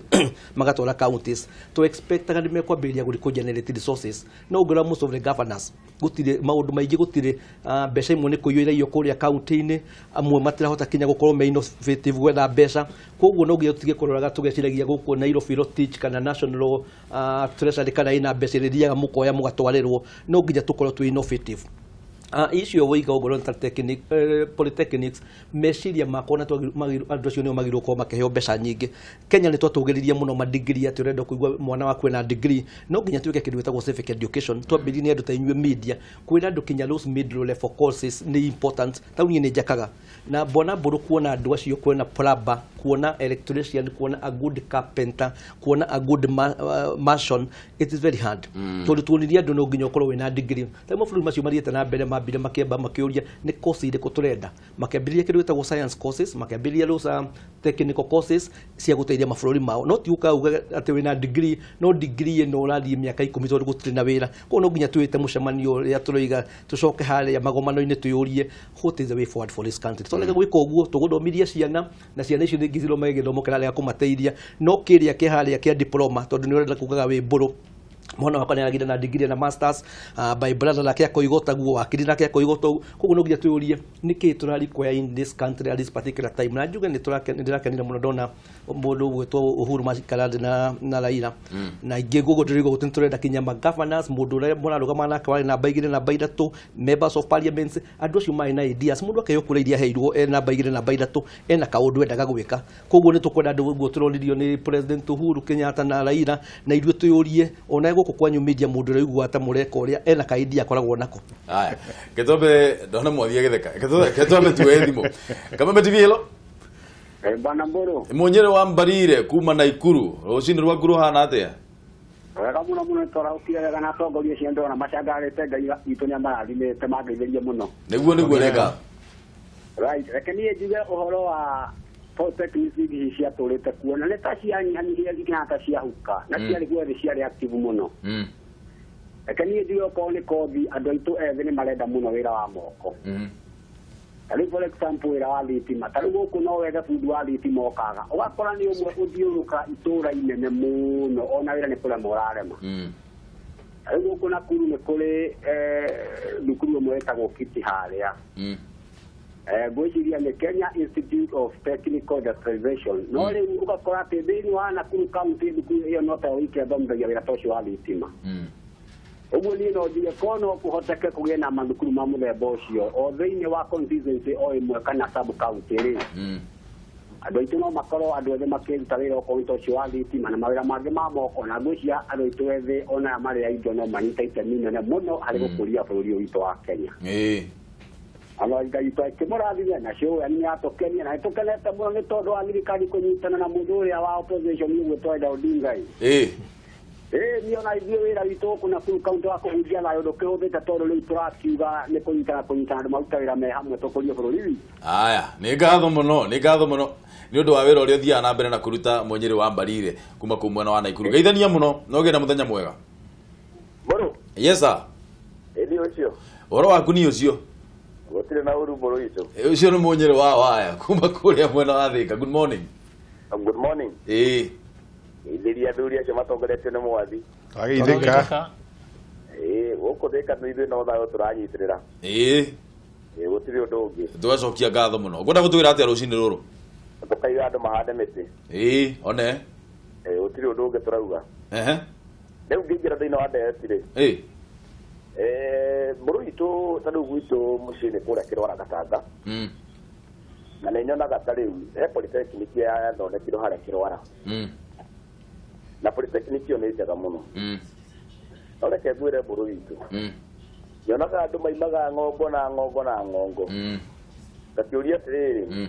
magatwara counties. To expectaga nĩ mekwambĩrĩria kũ generate resources, no ũngĩrora most of the governors, gũtirĩ maũndũ maingĩ, gũtirĩ mbeca imwe nĩ kũiywo iraiywo kũrĩa county-inĩ, amwe matirahota kinya gũkorwo me innovative gwetha mbeca. Koguo no nginya tũtige kũroraga tũgeciragia gũkũ Nairobi Rotich kana national treasury kana ina mbeca iria ithiaga mũkoya mũgatwarĩrwo. No nginya tũkorwo twĩ innovative. Icio woiga ũngorwo ta polytechnics, meciria makwa na andũ acio nĩo magĩrĩirwo gũkorwo makĩheo mbeca nyingĩ. Kenya nĩ twatũgĩririe mũno madigiri, atĩ ũrenda kũigua mwana waku ena degree. No nginya twĩke kĩndũ gĩtagwo civic education, twambĩrĩrie nĩ andũ ta inyuĩ media kwĩra andũ kinya those middle level courses nĩ important. Tau niĩ nĩ njakaga na mbona mbũrũ kuona andũ acio, kuona plumber, kuona electrician, kuona a good carpenter, kuona a good mason, it is very hard, tondũ tuonirie andũ no nginya ũkorwo wĩna degree. Ta mabũrũri macio mathiĩte na mbere mambire makĩamba makĩũria nĩ course irĩkũ tũrenda, makĩambĩrĩria kĩndũ gĩtagwo science courses, makĩambĩrĩria those technical courses cia gũteithia mabũrũri mao. No ti ũka uga atĩ wĩna degree, no degree ĩno ũrathiĩ mĩaka 10 tondũ gũtirĩ na wĩra. Koguo no nginya twĩte mũcemanio ũrĩa tũroiga, tũcoke harĩa magomano-inĩ, twĩyũrie what is the way forward for this country. Tondũ gwĩka ũguo tũgũthomithia ciana, na ciana icio ningĩ cithomage gĩthomo kĩrarega kũmateithia, no kĩrĩa kĩ harĩa kĩa diploma, tondũ nĩ ũrenda kugaga wĩ mbũrũ, mwana wakwa nĩ aragire na degree na masters, my brother nake akoiga taguo, wakiri nake akoiga taguo. Koguo no nginya twĩyũrie nĩkĩ tũra require in this country at this particular time. Na njuge nĩ ndĩrakenire mũno ndona mũndũ ũgwĩtwo Uhuru Macikarande na Raila na ingĩ guguo ndĩraigua gũtĩ nĩtũrenda kinya ma governors, mũndũ ũrĩa mũrarũgama nake warĩ namba 2, namba 3, members of parliament, andũ acio marĩ na ideas. Mũndũ akeheo kura iria aheirwo e namba 2, namba 3, ena kaũndũ endaga gwĩka. Koguo nĩ tũkwenda andũ ũguo tũronirio nĩ President Uhuru Kenyatta na Raila, na ithuĩ twĩyũrie ona gũkũ kwanyu media, mũndũ ũrĩa ũiguaga ta mũreka ũrĩa ena ka idea akoragwo nako. Aya, ketombe ndona mwathi agĩtheka. Ketombe tuwe thimũ. Kameme TV, hello. Bwana Mburu. Munyere wa Mbarire kuma Naikuru, rũcinĩ rwaku rũhana atĩa? Wega mũno mũno, tũraũkire wega na atongoria acio ndona macangarĩte, Ngai witũ nĩ amarathimĩte mangeithĩrie mũno. Nĩguo reka. Right, reke niĩ njuge ũhoro wa polytechnics ici ciatũrĩte kuo na nĩ ta cianyihanyihire nginya ta ciahuka na ciarĩ guothe, ciarĩ active mũno. Reke niĩ njuge okorwo nĩ kothi, andũ aitũ ethĩ nĩ marenda mũno wĩra wa moko. Ta rĩu for example wĩra wa thitima, ta rĩu gũkũ no wethe bundi wa thitima okaga, ũgakora nĩ ũmwe ũthiũrũka itũũra inene mũno, ona wĩra nĩ kũrema ũrarema. Ta rĩu gũkũ Nakuru nĩ kũrĩ thukuru ĩmwe ĩtagwo Kiti harĩa, ngwĩciria nĩ Kenya Institute of Technical Industrialization, no rĩu ũgakora atĩ thĩinĩ wa Nakuru County thukuru ĩyo no tayo wiki ĩthomithagia wĩra ta ũcio wa thitima. Ũguo niĩ no njuge korwo no kũhoteke kũgĩe na mathukuru ma mũthemba ũcio o thĩinĩ wa constituency o ĩmwe kana sub county rĩ, andũ aitũ no makorwo andũ ethĩ makĩruta wĩra okorwo nĩ ta ũcio wa thitima na mawĩra mangĩ ma moko. Na ngwĩciria andũ aitũ ethĩ ona aya marĩ a indo no manyite itemi inene mũno harĩ gũkũria bũrũri ũyũ witũ wa Kenya. Ona Ngai witũ akĩmũrathime na cio nĩ atũkenia, na nĩtũkenete mũno nĩ tondũ wa thirikari kũnyitana na mũndũ ũrĩa wa opposition ũgwĩtwo Raila Odinga. Niĩ ona ithuĩ wĩra witũ gũkũ Nakuru County wa kũhunjia thayũ ndũkĩhũthĩte, tondũ rĩu tũrakiuga nĩ kũnyitana andũ maruta wĩra me hamwe tũkũrie bũrũri witũ. Aya, nĩ ngatho mũno, nĩ ngatho mũno nĩ ũndũ wa wĩra ũrĩa ũthiaga na mbere na kũruta, Mũnyĩrĩ wa Mbarire kuma kũu mwena wa Naikuru. Geithania mũno na ũgĩe na mũthenya mwega. Mbũrũ. Yes sir. Ĩni ũcio. Ũhoro waku ni ũcio? Gũtirĩ na ũru, mbũrũ witũ. Ũcio nĩ Mũnyĩrĩ wa Waya kuma kũrĩa mwena wa Thĩka. Good morning. Good morning. Ithĩria athuri acio matongoretio nĩ Mwathi. Twageithĩka. Gũkũ Thĩka nĩ ithuĩ no thayũ tũranyitĩrĩra. Gũtirĩ ũndũ ũngĩ. Tũgacokia ngatho mũno. Ngwenda gũtwĩra atĩa rũcinĩ rũrũ? Tũkaiga andũ mahande mĩtĩ. One. Gũtirĩ ũndũ ũngĩ tũrauga. Rĩu ngĩingĩra thĩinĩ wa ndereti rĩ. Mbũrũ witũ ta rĩu gwitũ mũciĩ nĩ kũrĩa Kĩrwara Gatanga. Na nĩ nyonaga ta rĩu he polytechnic yathondekirwo harĩa Kĩrwara. Na polytechnic ĩyo nĩ njega mũno. No reke ngwĩre mbũrũ witũ, nyonaga andũ maimaga ng'ongo na ng'ongo na ng'ongo. Ngakĩũria atĩrĩrĩ,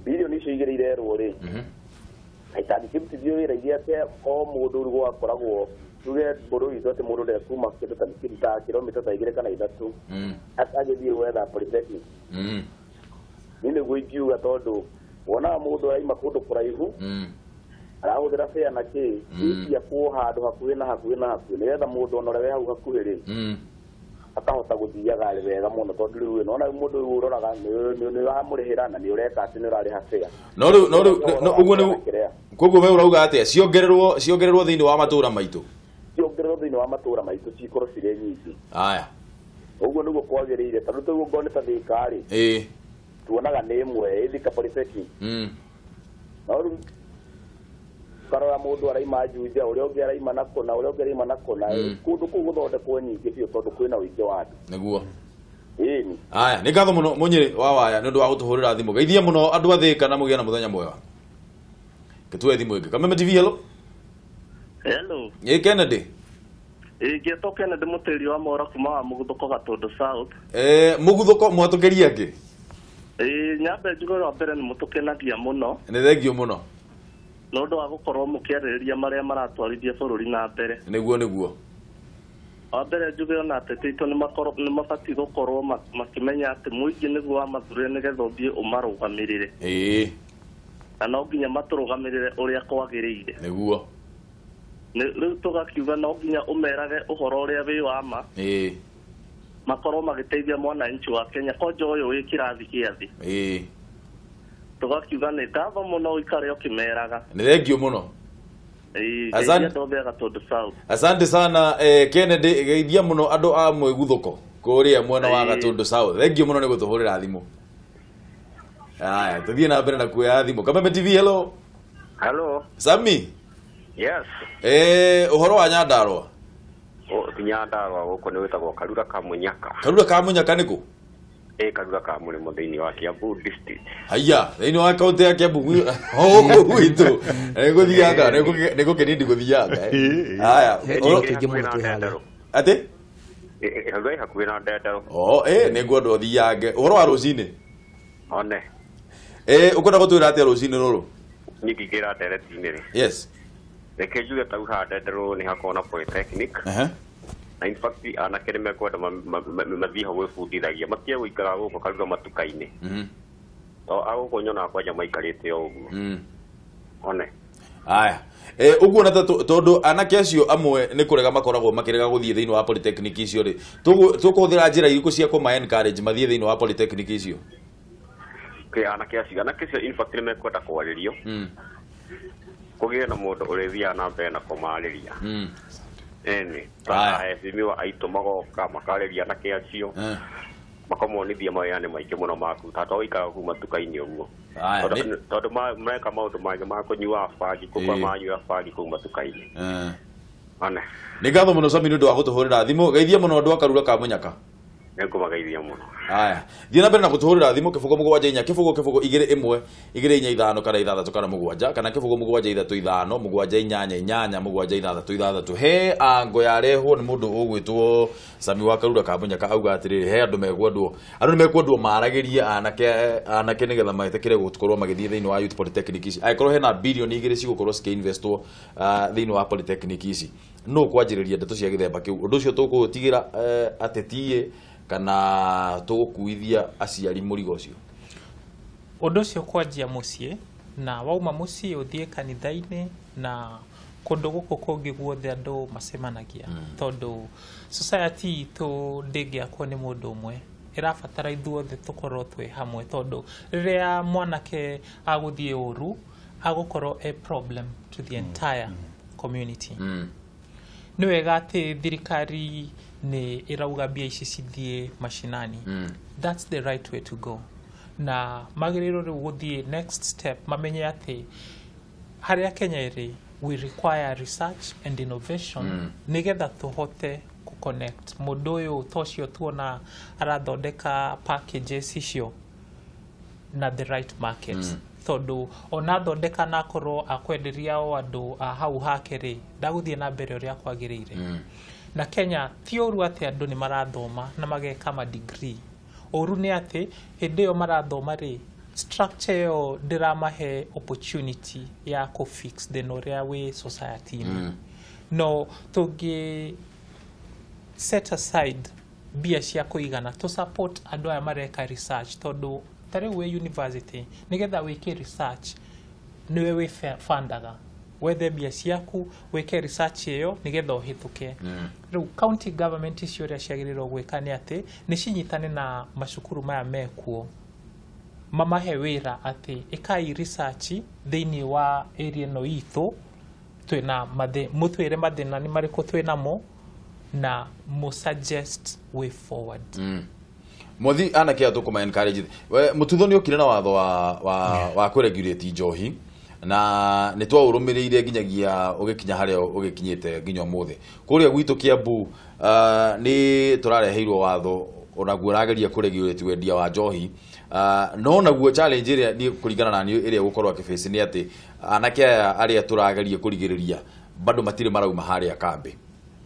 birioni icio 2 irerwo rĩ, itangĩkĩrutithio wĩra iria atĩ o mũndũ rĩu gwakoragwo tuge mbũrũ witũ atĩ mũndũ ndekuma kĩndũ ta kilomita ta 2 kana 3 agĩthiĩ gwetha polytechnic. Niĩ nĩguo ingiuga, tondũ wonaga mũndũ araima kũndũ kũraihu. Arahũthĩra fare na kĩ ciakwo handũ hakuhĩ na hakuhĩ na hakuhĩ nĩgetha mũndũ ona ũrĩa wĩ hau hakuhĩ rĩ akahota gũthiaga arĩ wega mũno tondũ rĩu ĩno ona mũndũ ũyũ ũroraga nĩ ũramũrĩhĩra na nĩ ũreka atĩ nĩ ũrarĩha fare. No rĩu no rĩu ũguo nĩ koguo we ũrauga atĩa ciongererwo thĩinĩ wa matũra maitũ? Ciongererwo thĩinĩ wa matũra maitũ cikorwo cirĩ nyingĩ. Aya. Ũguo nĩguo kwagĩrĩire tondũ tũguo ngone ta Thika rĩ tuonaga nĩ ĩmwe ĩ Thika Polytechnic. No rĩu karora mũndũ araima Juja ũrĩa ũngĩ araima na kũna ũrĩa ũngĩ araima na kũna kũndũ kũu gũthondekwo nyingĩ biũ tondũ kwĩna ũingĩ wa andũ. Nĩguo. Ĩni. Aya, nĩ ngatho mũno Mũnyĩrĩ wa Waya nĩ ũndũ wa gũtũhũrĩra thimũ. Geithia mũno andũ a Thika na mũgĩe na mũthenya mwega. Gĩtue thimũ ĩngĩ. Kameme TV, hello. Hello. Ĩ Kennedy. Ĩngĩtwo Kennedy Mũtĩri wa Mora kuma wa Mũguthũko Gatũndũ South. Mũguthũko mwatũkĩria angĩ? Nyambe njuge rwa mbere nĩ mũtũkenagia mũno. Nĩ thengio mũno. Nĩ ũndũ wa gũkorwo mũkĩarĩrĩria marĩa maratwarithia bũrũri na mbere. Nĩguo nĩguo. Wa mbere njuge ona ateti aitũ nĩ mabatiĩ gũkorwo makĩmenya atĩ mũingĩ nĩguo wamathurire nĩgetha ũthiĩ ũmarũgamĩrĩre. Na no nginya matũrũgamĩrĩre ũrĩa kwagĩrĩire. Nĩguo. Rĩu tũgakiuga no nginya ũmerage ũhoro ũrĩa wĩ wa ma. Makorwo magĩteithia mwananchi wa Kenya konja ũyũ wĩ kĩrathi gĩa thĩ. Tũgakiuga nĩ ngatho mũno ũikare ũkĩmeraga. Nĩ thengio mũno. Asante sana Kennedy, geithia mũno andũ a Mwĩguthũko kũrĩa mwena wa Gatũndũ South. Thengio mũno nĩ gũtũhũrĩra thimũ. Aya, tũthiĩ na mbere na kuoya thimũ. Kameme TV, hello. Hello. Sami. Yes. Ũhoro wa Nyandarũa? Nyandarũa gũkũ nĩ wĩtagwo Karura ka Mũnyaka. Karura ka Mũnyaka nĩ kũ? Karura ka Mũrĩmo thĩinĩ wa Kiambu district. Haiya, thĩinĩ wa kaunti ya Kiambu gũkũ gwitũ. Nĩ gũthianga, nĩ gũkĩnindi gũthianga. Haya, atĩ? Karura ĩ hakuhĩ na Ndenderũ. Oh, nĩ ngwenda ũthiange. Ũhoro wa rũcinĩ? One. Ũkwenda gũtwĩra atĩa rũcinĩ rũrũ? Niĩ ngĩingĩra ndereti-inĩ rĩ. Yes. Reke njuge ta haha Ndenderũ nĩ hakoragwo na polytechnic. Na in fact anake nĩ mekwenda mathiĩ ho gwĩbundithagia matige gũikara gũkũ Karura matuka-inĩ. To agũkũ nyonaga kwanja maikarĩte o ũguo. One. Aya. Ũguo na tondũ anake acio amwe nĩ kũrega makoragwo makĩrega gũthiĩ thĩinĩ wa polytechnic icio rĩ, tũkũhũthĩra njĩra irĩkũ cia kũma encourage mathiĩ thĩinĩ wa polytechnic icio? Anake acio in fact nĩ mekwenda kwarĩrio. Kũgĩe na mũndũ ũrĩthiaga na mbere na kũmarĩria. Eni, aheshimiwa aitũ magoka makarĩria anake acio makamonithia mawĩra nĩ maingĩ mũno maku ta to gũikara kũu matuka-inĩ ũguo tondũ mareka maũndũ mangĩ ma kũnyua bangi kũu manyua bangi kũu matuka-inĩ. One. Nĩ ngatho mũno Sami nĩ ũndũ wa gũtũhũrĩra thimũ. Geithia mũno andũ a Karura ka Mũnyaka. Nĩ ngũmageithia mũno. Aya, thiĩ na mbere na gũtũhũrĩra thimũ 0 7 4 0 0 2 1 2 4 5 kana 6 kana 7 kana 0 7 3 5 7 8 8 7 6 6. He ango yarehwo nĩ mũndũ ũgwĩtwo Sami wa Karura ka Mũnyaka auga atĩrĩrĩ, he andũ mekwendwo, andũ nĩ mekwendwo maragĩrie anake nĩgetha metĩkĩre gũkorwo magĩthiĩ thĩinĩ wa youth polytechnic ici. Angĩkorwo hena birioni 2 cigũkorwo cikĩinvestwo thĩinĩ wa polytechnic ici, no kwanjĩrĩria ndeto cia gĩthemba kĩu. Ũndũ ũcio tũkũũtigĩra ateti kana tũgũkuithia aciari mũrigo ũcio? Ũndũ ũcio kwanjia mũciĩ, na wauma mũciĩ ũthiĩ kanitha-inĩ na kũndũ gũkũ kũngĩ guothe andũ macemanagia. Tondũ society itũ ndĩngĩakwo nĩ mũndũ ũmwe, ĩrabatara ithuothe tũkorwo twĩ hamwe, tondũ rĩrĩa mwanake agũthiĩ ũru agũkorwo a problem to the entire community. Nĩ wega atĩ thirikari nĩ ĩrauga mbia ici cithiĩ mashinani. That's the right way to go. Na magĩrĩirwo rĩu gũthiĩ next step, mamenye atĩ harĩa Kenya ĩrĩ we require research and innovation nĩgetha tũhote connect mũndũ ũyũ ta ũcio tuona arathondeka packages icio na the right market. Tondũ ona thondeka na akorwo akwenderia o andũ a hau hake rĩ, ndagũthiĩ na mbere ũrĩa kwagĩrĩire. Na Kenya ti ũru atĩ andũ nĩ marathoma na mageka ma degree. Ũru nĩ atĩ hĩndĩ ĩyo marathoma rĩ, structure ĩyo ndĩramahe opportunity ya kũ fix thĩna ũrĩa wĩ society-inĩ. No tũngĩ set aside mbia cia kũigana to support andũ aya mareka research, tondũ ta rĩu wĩ university nĩgetha wĩke research nĩwe wĩ fundaga. Wethe mbia ciaku wĩke research ĩyo nĩgetha ũhĩtũke. Rĩu county government icio ũrĩa ciagĩrĩirwo gwĩka nĩ atĩ nĩ cinyitane na macukuru maya mekuo, mamahe wĩra atĩ ĩkai research thĩinĩ wa area ĩno itũ, twĩna mũtwĩre mathĩna nĩ marĩkũ twĩnamo na mũ suggest way forward. Mwathi anake aya tũkũma encourage. Mũtutho nĩ okire na watho wa kũregulate njohi na nĩ twaũrũmĩrĩire nginyagia ũgĩkinya harĩa ũgĩkinyĩte nginya ũmũthĩ. Kũrĩa gwitũ Kiambu nĩ tũrareheirwo watho onaguo ũrageria kũregulate wendia wa njohi, no naguo challenge ĩrĩa niĩ kũringana na niĩ ĩrĩa gũkorwo akĩface nĩ atĩ anake aya arĩa tũrageria kũrigĩrĩria bado matirĩ marauma harĩa kambĩ.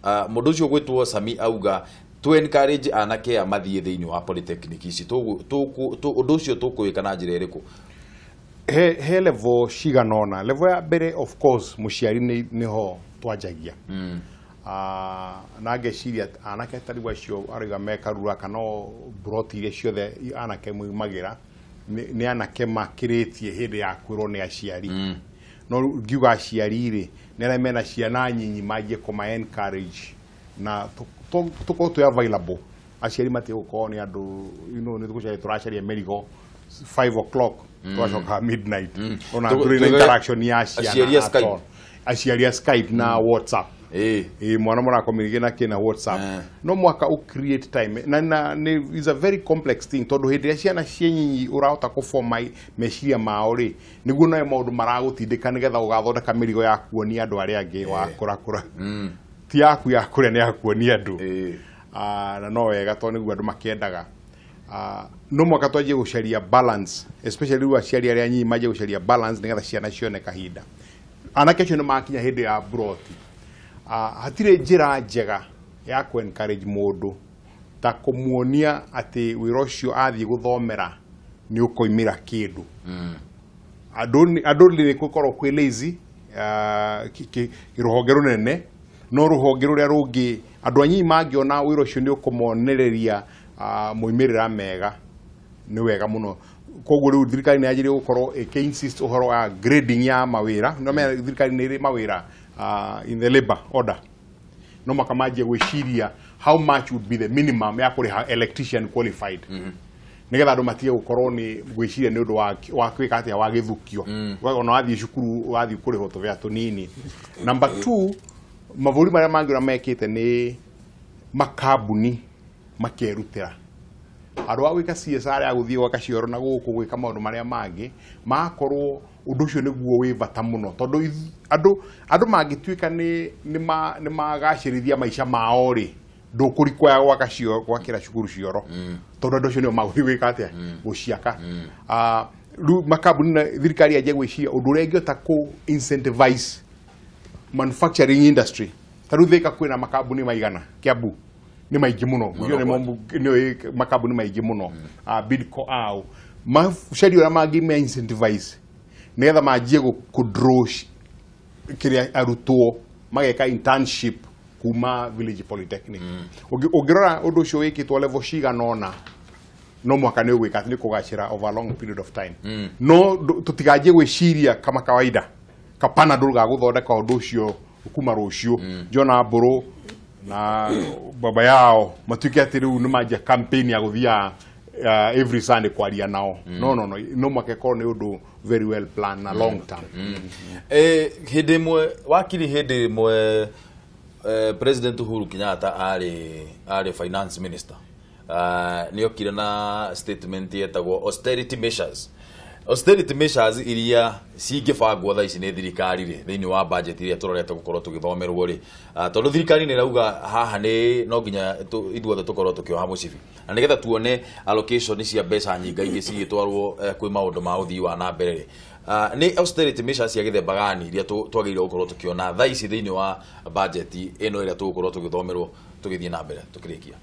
Mũndũ ũcio ũgwĩtwo Sami auga to encourage anake aya mathiĩ thĩinĩ wa polytechnic ici, ũndũ ũcio tũkũwĩka na njĩra ĩrĩkũ? He level cigana ũna. Level ya mbere, of course, mũciari nĩho twanjagia. Na ngeciria anake ta rĩu acio arauga mekarura kana mburoti iria ciothe anake moimagĩra nĩ anake makĩrĩtie hĩndĩ ya kwĩrwo nĩ aciari. No ngiuga aciari rĩ, nĩ arĩa mena ciana nyinyi manjie kũma encourage na tũkorwo twĩ available. Aciari matige gũkorwo nĩ andũ, you know, nĩ tũgũcaria tũracaria mĩrigo 5 o'clock tũgacoka midnight. Ona ndũrĩ na interaction ya ciana at all. Aciari a Skype na WhatsApp. Mwana mũrakomirige na kĩna WhatsApp. No mwaka u create time na is a very complex thing tondũ hĩndĩ ĩrĩa ciana ciĩ nyinyi ũrahota kũboma meciria mao rĩ, nĩguo nayo maũndũ maragũtindĩka nĩgetha ũgathondeka mĩrigo ya kuonia andũ arĩa angĩ wa kũrakũra. Ti yaku ya kũrĩa, nĩ ya kuonia andũ. Na no wega tondũ nĩguo andũ makĩendaga. No mwaka twanjie gũcaria balance, especially rĩu aciari arĩa anyinyi manjie gũcaria balance nĩgetha ciana cione kahinda. Anake acio nĩ makinya hĩndĩ ya mburoti. Hatirĩ njĩra njega ya kũ encourage mũndũ ta kũmuonia atĩ wĩra ũcio athiĩ gũthomera nĩ ũkoimĩra kĩndũ. Andũ nĩ gũkorwo kwĩ lazy, rũhonge rũnene, no rũhonge rũrĩa rũngĩ andũ anyinyi mangĩona wĩra ũcio nĩ ũkũmonereria moimĩrĩra mega nĩ wega mũno. Koguo rĩu thirikari nĩ yanjĩrĩirie gũkorwo ĩkĩ insist ũhoro wa grading ya mawĩra. No menya thirikari nĩ ĩrĩ mawĩra in the labor order. No mwaka manjie gwĩciria how much would be the minimum ya kũrĩha electrician qualified. Nĩgetha andũ matige gũkorwo nĩ gwĩciria nĩ ũndũ wa gwĩka atĩa wa gĩthukio. Ona wathiĩ cukuru wathiĩ kũrĩhwo tũbea tũnini. Number 2, mabũrũri marĩa mangĩ ũrĩa mekĩte nĩ makambuni makerutĩra. Andũ a gwĩka CSR ya gũthiĩ gwaka cioro na gũkũ gwĩka maũndũ marĩa mangĩ, makorwo ũndũ ũcio nĩguo wĩ bata mũno tondũ andũ mangĩtuĩka nĩ magacĩrithia maica mao rĩ, ndũkũrikwaya gwaka cioro, gwakĩra cukuru cioro. Tondũ andũ acio nĩo magũthiĩ gwĩka atĩa? Gũciaka. Rĩu makambuni na thirikari yanjie gwĩciria ũndũ ũrĩa ĩngĩhota kũ incentivize manufacturing industry. Ta rĩu Thika kwĩna makambuni maigana Kiambu nĩ maingĩ mũno. Nĩ makambuni maingĩ mũno. Bidco ao macaria ũrĩa mangĩ incentivize nĩgetha manjie kũ draw kĩrĩa arutwo mageka internship kuma Village Polytechnic. Ũngĩrora ũndũ ũcio wĩkĩtwo level cigana ũna, no mwaka nĩ ũgwĩka atĩ nĩ kũgacĩra over a long period of time. No tũtiganjie gwĩciria kama kawaida kapana ndũruga gũthondeka ũndũ ũcio kuma rũciũ. Jona Mbũrũ na baba yao matuĩke atĩ rĩu nĩ manjia campaign ya gũthiaga every Sunday kwaria nao. No no no no mwaka ĩkorwo nĩ ũndũ very well planned na long term. Hĩndĩ ĩmwe wakiri, hĩndĩ ĩmwe President Uhuru Kenyatta arĩ finance minister, nĩ okire na statement yetagwo austerity measures. Austerity measures iria cingĩbangwo thaa ici nĩ thirikari rĩ thĩinĩ wa budget iria tũrorete gũkorwo tũgĩthomerwo rĩ, tondũ thirikari nĩ ĩrauga haha nĩ no nginya ithuothe tũkorwo tũkĩoha mũcibi na nĩgetha tuone allocation cia mbeca nyingaingĩ cigĩtwarwo kwĩ maũndũ ma ũthii wa na mbere rĩ, nĩ austerity measures cia gĩthemba gani iria twagĩrĩirwo gũkorwo tũkĩona thaa ici thĩinĩ wa budget ĩno ĩrĩa tũgũkorwo tũgĩthomerwo tũgĩthiĩ na mbere tũkĩrĩkia?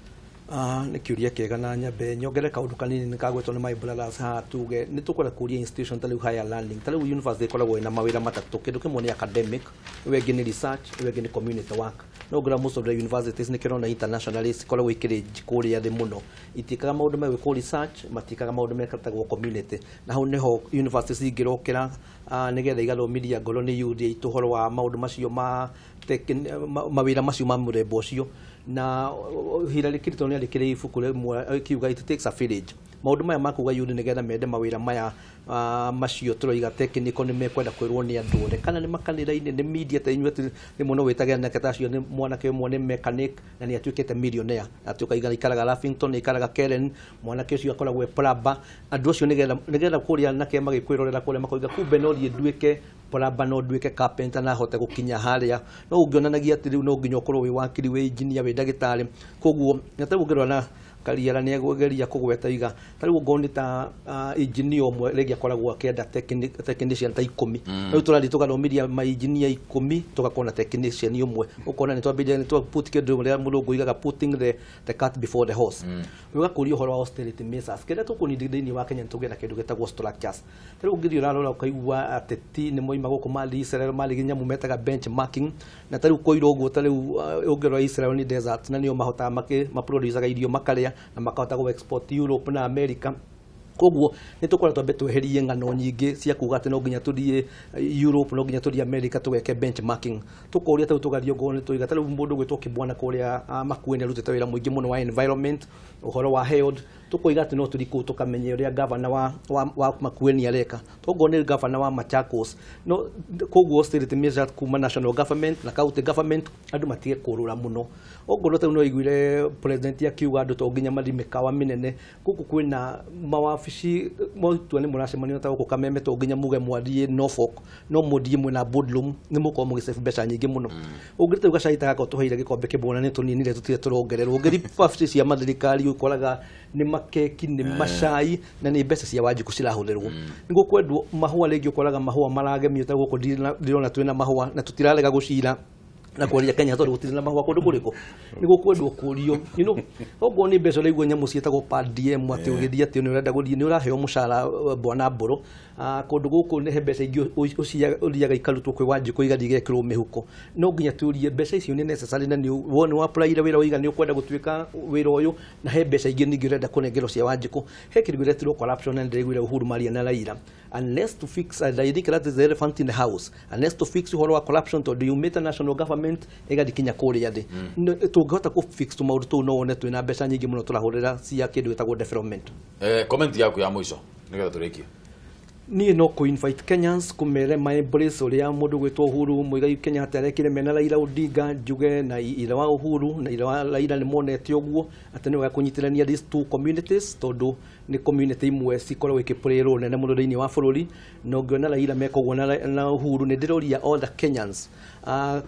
Nĩ kĩũria kĩega na nyambe nyongere kaũndũ kanini nĩ kagwetwo nĩ my brothers haha tuge nĩ tũkwenda kũria institution ta rĩu higher learning ta rĩu university ĩkoragwo ĩna mawĩra matatũ kĩndũ kĩmwe nĩ academic ĩyo ĩngĩ nĩ research ĩyo ĩngĩ nĩ community work no ngora most of the universities nĩ kĩrona internationally cikoragwo ikĩrĩ kũrĩa thĩ mũno itikaga maũndũ megwĩkwo research matikaga maũndũ mekatagwo community na hau nĩho universities ingĩrokĩra nĩgetha igathomithia ngoro nĩ youth aitũ ũhoro wa maũndũ macio ma mawĩra macio ma mũthemba ũcio na Hillary Clinton nĩ andĩkire ibuku rĩmwe akiuga it takes a village maũndũ maya makuga youth nĩgetha mende mawĩra maya macio tũroiga technical nĩ mekwenda kwĩrwo nĩ andũ othe kana nĩ makanitha-inĩ nĩ media ta inyuĩ atĩ rĩmwe no wĩtage anake ta acio nĩ mwanake ũmwe nĩ mechanic na nĩ atuĩkĩte millionaire atuĩka ikaraga Lavington ikaraga Karen mwanake ũcio akoragwo e plumber andũ acio nĩgetha kũrĩa anake magĩkwĩrorera kũrĩa makoiga kumbe no thiĩ nduĩke plumber no nduĩke carpenter na hote gũkinya harĩa no ũngĩonanagia atĩ rĩu no nginya ũkorwo wĩ wakiri wĩ engineer wĩ ndagĩtarĩ koguo na ta ũngĩrora na Kariara nĩ egũgeria kũgweta iga ta rĩu ngoni ta engineer ũmwe rĩngĩ akoragwo akĩenda technician ta 10 rĩu tũrathiĩ tũgathomithia ma engineer 10 tũgakorwo na technician ũmwe ũkona nĩ twambĩrĩria nĩ twa put kĩndũ ũrĩa mũrũngũ igaga putting the cart before the horse ũgakũria ũhoro wa austerity measures kĩrĩa tũkũnindi thĩinĩ wa Kenya nĩ tũgĩe na kĩndũ gĩtagwo structures ta rĩu ũngĩthiĩ ũrarora ũkaigua ateti nĩ moima gũkũ mathiĩ Israel marĩ nyamũ metaga benchmarking na ta rĩu kũirwo ũguo ta rĩu ũngĩrora Israel nĩ desert na nĩo mahotaga maproducaga irio makarĩa na makahota gũ export Europe na America koguo nĩ tũkwenda twambe tweherie ng'ano nyingĩ cia kuga atĩ no nginya tũthiĩ Europe no nginya tũthiĩ America tũgeke benchmarking tũkoria ta rĩu tũgathiĩ okorwo nĩ tũiga ta rĩu mũndũ gwĩtwo Kĩbwana kũrĩa Makueni arutĩte wĩra mũingĩ mũno wa environment ũhoro wa health tũkoiga atĩ no tũthiĩ kũu tũkamenye ũrĩa gavana wa Makueni areka tokorwo nĩ gavana wa Machakos no koguo austerity measures kuma national government na county government andũ matige kũrũra mũno okorwo ta rĩu no iguire president akiuga andũ to nginya mathiĩ mĩkawa mĩnene gũkũ kwĩna mawabici mwatua nĩ mũracemanio ta gũkũ Kameme to nginya muge mwathiĩ Norfolk no mũthiĩ mwena boardroom nĩ mũkorwo mũgĩsave mbeca nyingĩ mũno ũngĩrĩte rĩu gacai ta gaka ũtũheire gĩkombe kĩmwe na nĩ tũninire tũtirĩ tũrongererwo ũngĩthiĩ wabici cia mathirikari ũkoraga nĩ makeki nĩ macai na nĩ mbeca cia Wanjikũ cirahũthĩrwo nĩ gũkwendwo mahũa rĩngĩ ũkoraga mahũa maragemio ta gũkũ ndĩrona twĩna mahũa na tũtirarega gũcira na kwaria Kenya tondũ gũtirĩ na mahũa kũndũ kũrĩkũ nĩ gũkwendwo kũrio you know okorwo nĩ mbeca ũraigua nyamũ ciĩtagwo per diem atĩ ũgĩthiĩ atĩ nĩ ũrenda gũthiĩ nĩ ũraheo mũcara bwana mbũrũ kũndũ gũkũ nĩ he mbeca ingĩ ũthiaga ikarutwo kwĩ Wanjikũ igathiĩ igekĩrwo mĩhuko no nginya tũrie mbeca icio nĩ necessary na nĩ wona wa-applyire wĩra waiga nĩ ũkwenda gũtuĩka wĩra ũyũ na he mbeca ingĩ ningĩ ũrenda kũnengerwo cia Wanjikũ he kĩndũ gĩretirwo corruption na ndĩraiguire Uhuru maria na Raila unless to fix and I think that is the elephant in the house unless to fix ũhoro wa corruption tondũ yumĩte national government ĩgathiĩ kinya kũrĩa thĩ tũngĩhota kũ fix tũmaũndũ tũu no wone twĩna mbeca nyingĩ mũno tũrahũrĩra cia kĩndũ gĩtagwo development. Comment yaku ya mũico nĩgetha tũrĩkie. Niĩ no kũ invite Kenyans kũmere ma embrace ũrĩa mũndũ gwĩtwo Uhuru Muigai Kenyatta arekire mena Raila Odinga njuge na ithe wa Uhuru na ithe wa Raila nĩ monete ũguo atĩ nĩ wega kũnyitithania these two communities tondũ nĩ community imwe cikoragwo ikĩ-play role nene mũno thĩinĩ wa bũrũri na ũngĩona Raila meka ũguo na Uhuru nĩ ndĩroria all the Kenyans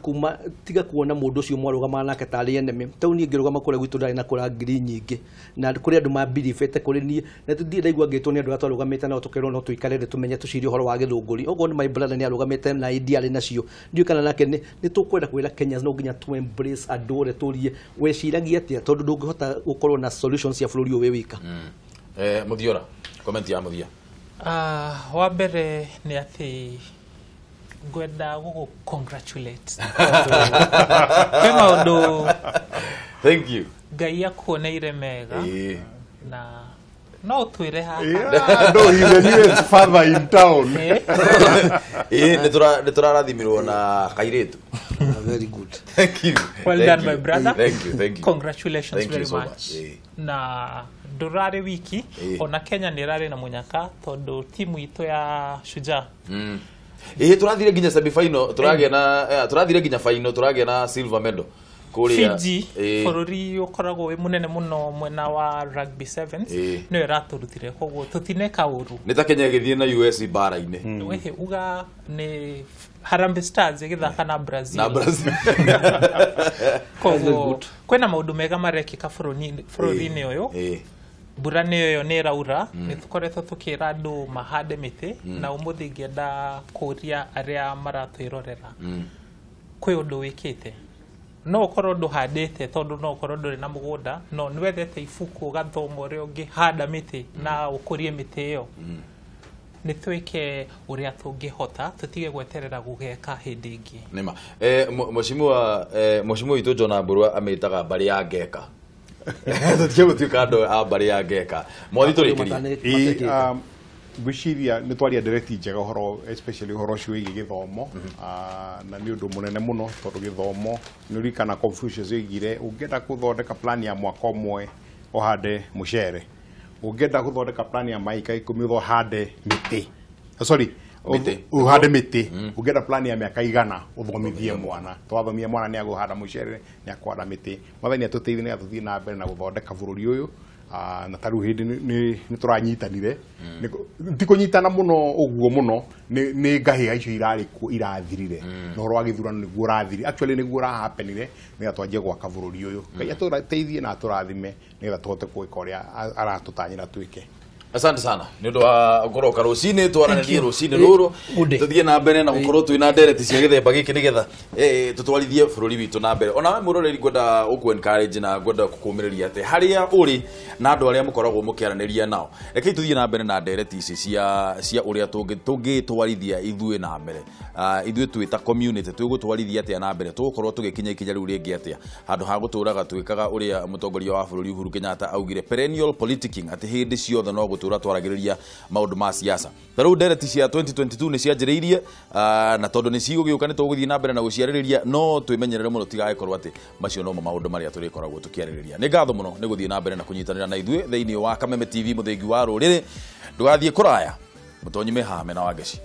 kuma tiga kuona mũndũ ũcio mwarũgamaga nake tarĩ enemy tau niĩ ngĩrũgama kũrĩa gwitũ ndarĩ na kũra ngiri nyingĩ na kũrĩ andũ mambiribĩte kũrĩ niĩ na ndirĩ ndaigua ngĩtwo nĩ andũ arĩa twarũgamĩte nao tũkerwo no tũikare thĩ tũmenye tũcirie ũhoro wa gĩthũngũri okorwo nĩ my brother nĩ arũgamĩte na ndiarĩ nacio ndiũĩ kana nake nĩ tũkwenda kwĩra Kenyans no nginya tũ embrace andũ othe tũrie weciragia atĩa tondũ ndũngĩhota gũkorwo na solutions cia bũrũri ũyũ wĩ wika. Muthiora, comment ya mũthia. Wa mbere nĩ atĩ ngwenda gũgũ congratulate kwĩ maũndũ thank you Ngai akuoneire mega na no ũtwĩre haha. Yeah, no, he's the newest father in town. Nĩ tũrarathimirwo na kairĩtu. Very good. Thank you. Well thank done, you. My brother. Thank you, thank you. Congratulations thank very you so much. Na ndũrarĩ wiki ona Kenya nĩ ĩrarĩ na mũnyaka tondũ timu itũ ya Shujaa tũrathire nginya semi final tũragĩa na tũrathire nginya final tũragĩa na silver medal kũrĩa Fiji bũrũri ũkoragwo wĩ mũnene mũno mwena wa rugby sevens nĩyo ĩratũrutire koguo tũtineka ũru nĩ ta Kenya ĩgĩthiĩ na US mbara-inĩ wehe uga nĩ Harambee Stars ĩgĩthaka na Brazil koguo kwĩna maũndũ mega marekĩka bũrũri-inĩ ũyũ mbura nĩ ĩyo nĩ ĩraura nĩ tũkoretwo tũkĩra andũ mahande mĩtĩ na ũmũthĩ ingĩenda kũria arĩa maratwĩrorera kwĩ ũndũ wĩkĩte No ũkorwo ndũhandĩte tondũ no ũkorwo ndũrĩ na mũgũnda, no nĩwendete ibuku ũgathoma ũrĩa ũngĩhanda mĩtĩ na ũkũrie mĩtĩ ĩyo. Nĩ twĩke ũrĩa tũngĩhota, tũtige gweterera gũgeka hĩndĩ ĩngĩ. Nĩma mheshimiwa mheshimiwa witũ John Mbũrua amĩtaga mbarĩ ya ngeka. Tũtige gũtuĩka andũ a mbarĩ ya ngeka. Mwathi tũrĩkĩrie. Ngwĩciria nĩ twaria ndereti njega ũhoro especially ũhoro ũcio wĩgiĩ gĩthomo, na nĩ ũndũ mũnene mũno tondũ gĩthomo nĩ ũririkana Confucius oigire ũngĩenda gũthondeka plan ya mwaka ũmwe ũhande mũcere, ũngĩenda gũthondeka plan ya maika 10 ũhande mĩtĩ, sorry ũhande mĩtĩ, ũngĩenda plan ya mĩaka 100 ũthomithie mwana, twathomia mwana nĩ agũhanda mũcere, nĩ akũhanda mĩtĩ. Mwathani atũteithie nĩgetha tũthiĩ na mbere na gũthondeka bũrũri ũyũ. Na ta rĩu hĩndĩ nĩ tũranyitanire, ti kũnyitana mũno ũguo mũno, nĩ ngahĩha icio irarĩ kuo irathirire, na ũhoro wa gĩthurano nĩguo ũrathirire, actually nĩguo ũrahapenire, nĩgetha twanjie gwaka bũrũri ũyũ. Ngai atũteithie na atũrathime nĩgetha tũhote gwĩka ũrĩa aratũtanyĩra twĩke. Asante sana nĩ ũndũ wa gũroka rũcinĩ, twaranĩrie rũcinĩ rũrũ, tũthiĩ na mbere na gũkorwo twĩna ndereti cia gĩthemba gĩkĩ nĩgetha tũtwarithie bũrũri witũ na mbere. Ona we mũroreri ngwenda gũkũ encourage na ngwenda gũkũmĩrĩria atĩ harĩa ũrĩ na andũ arĩa mũkoragwo mũkĩaranĩria nao, rekei tũthiĩ na mbere na ndereti ici cia ũrĩa tũngĩtwarithia ithuĩ na mbere. Ithuĩ twĩ ta community tũgũtwarithia atĩa na mbere, tũgũkorwo tũgĩkinya ikinya rĩu rĩngĩ atĩa, handũ ha gũtũraga twĩkaga ũrĩa mũtongoria wa bũrũri Uhuru Kenyatta augire perennial politicking, atĩ hĩndĩ ciothe no gũtũra twaragĩrĩria maũndũ ma siasa. Ta rĩu ndereti cia 2022 nĩ cianjĩrĩirie, na tondũ nĩ cigũgĩũka nĩ tũgũthiĩ na mbere na gũciarĩrĩria, no twĩmenyerere mũno tigagĩkorwo atĩ macio nomo maũndũ marĩa tũrĩkoragwo tũkĩarĩrĩria. Nĩ ngatho mũno nĩ gũthiĩ na mbere na kũnyitanĩra na ithuĩ thĩinĩ wa Kameme TV mũthingi wa rũrĩrĩ. Ndũgathiĩ kũraya, mũtonyi mehame na Wangeci.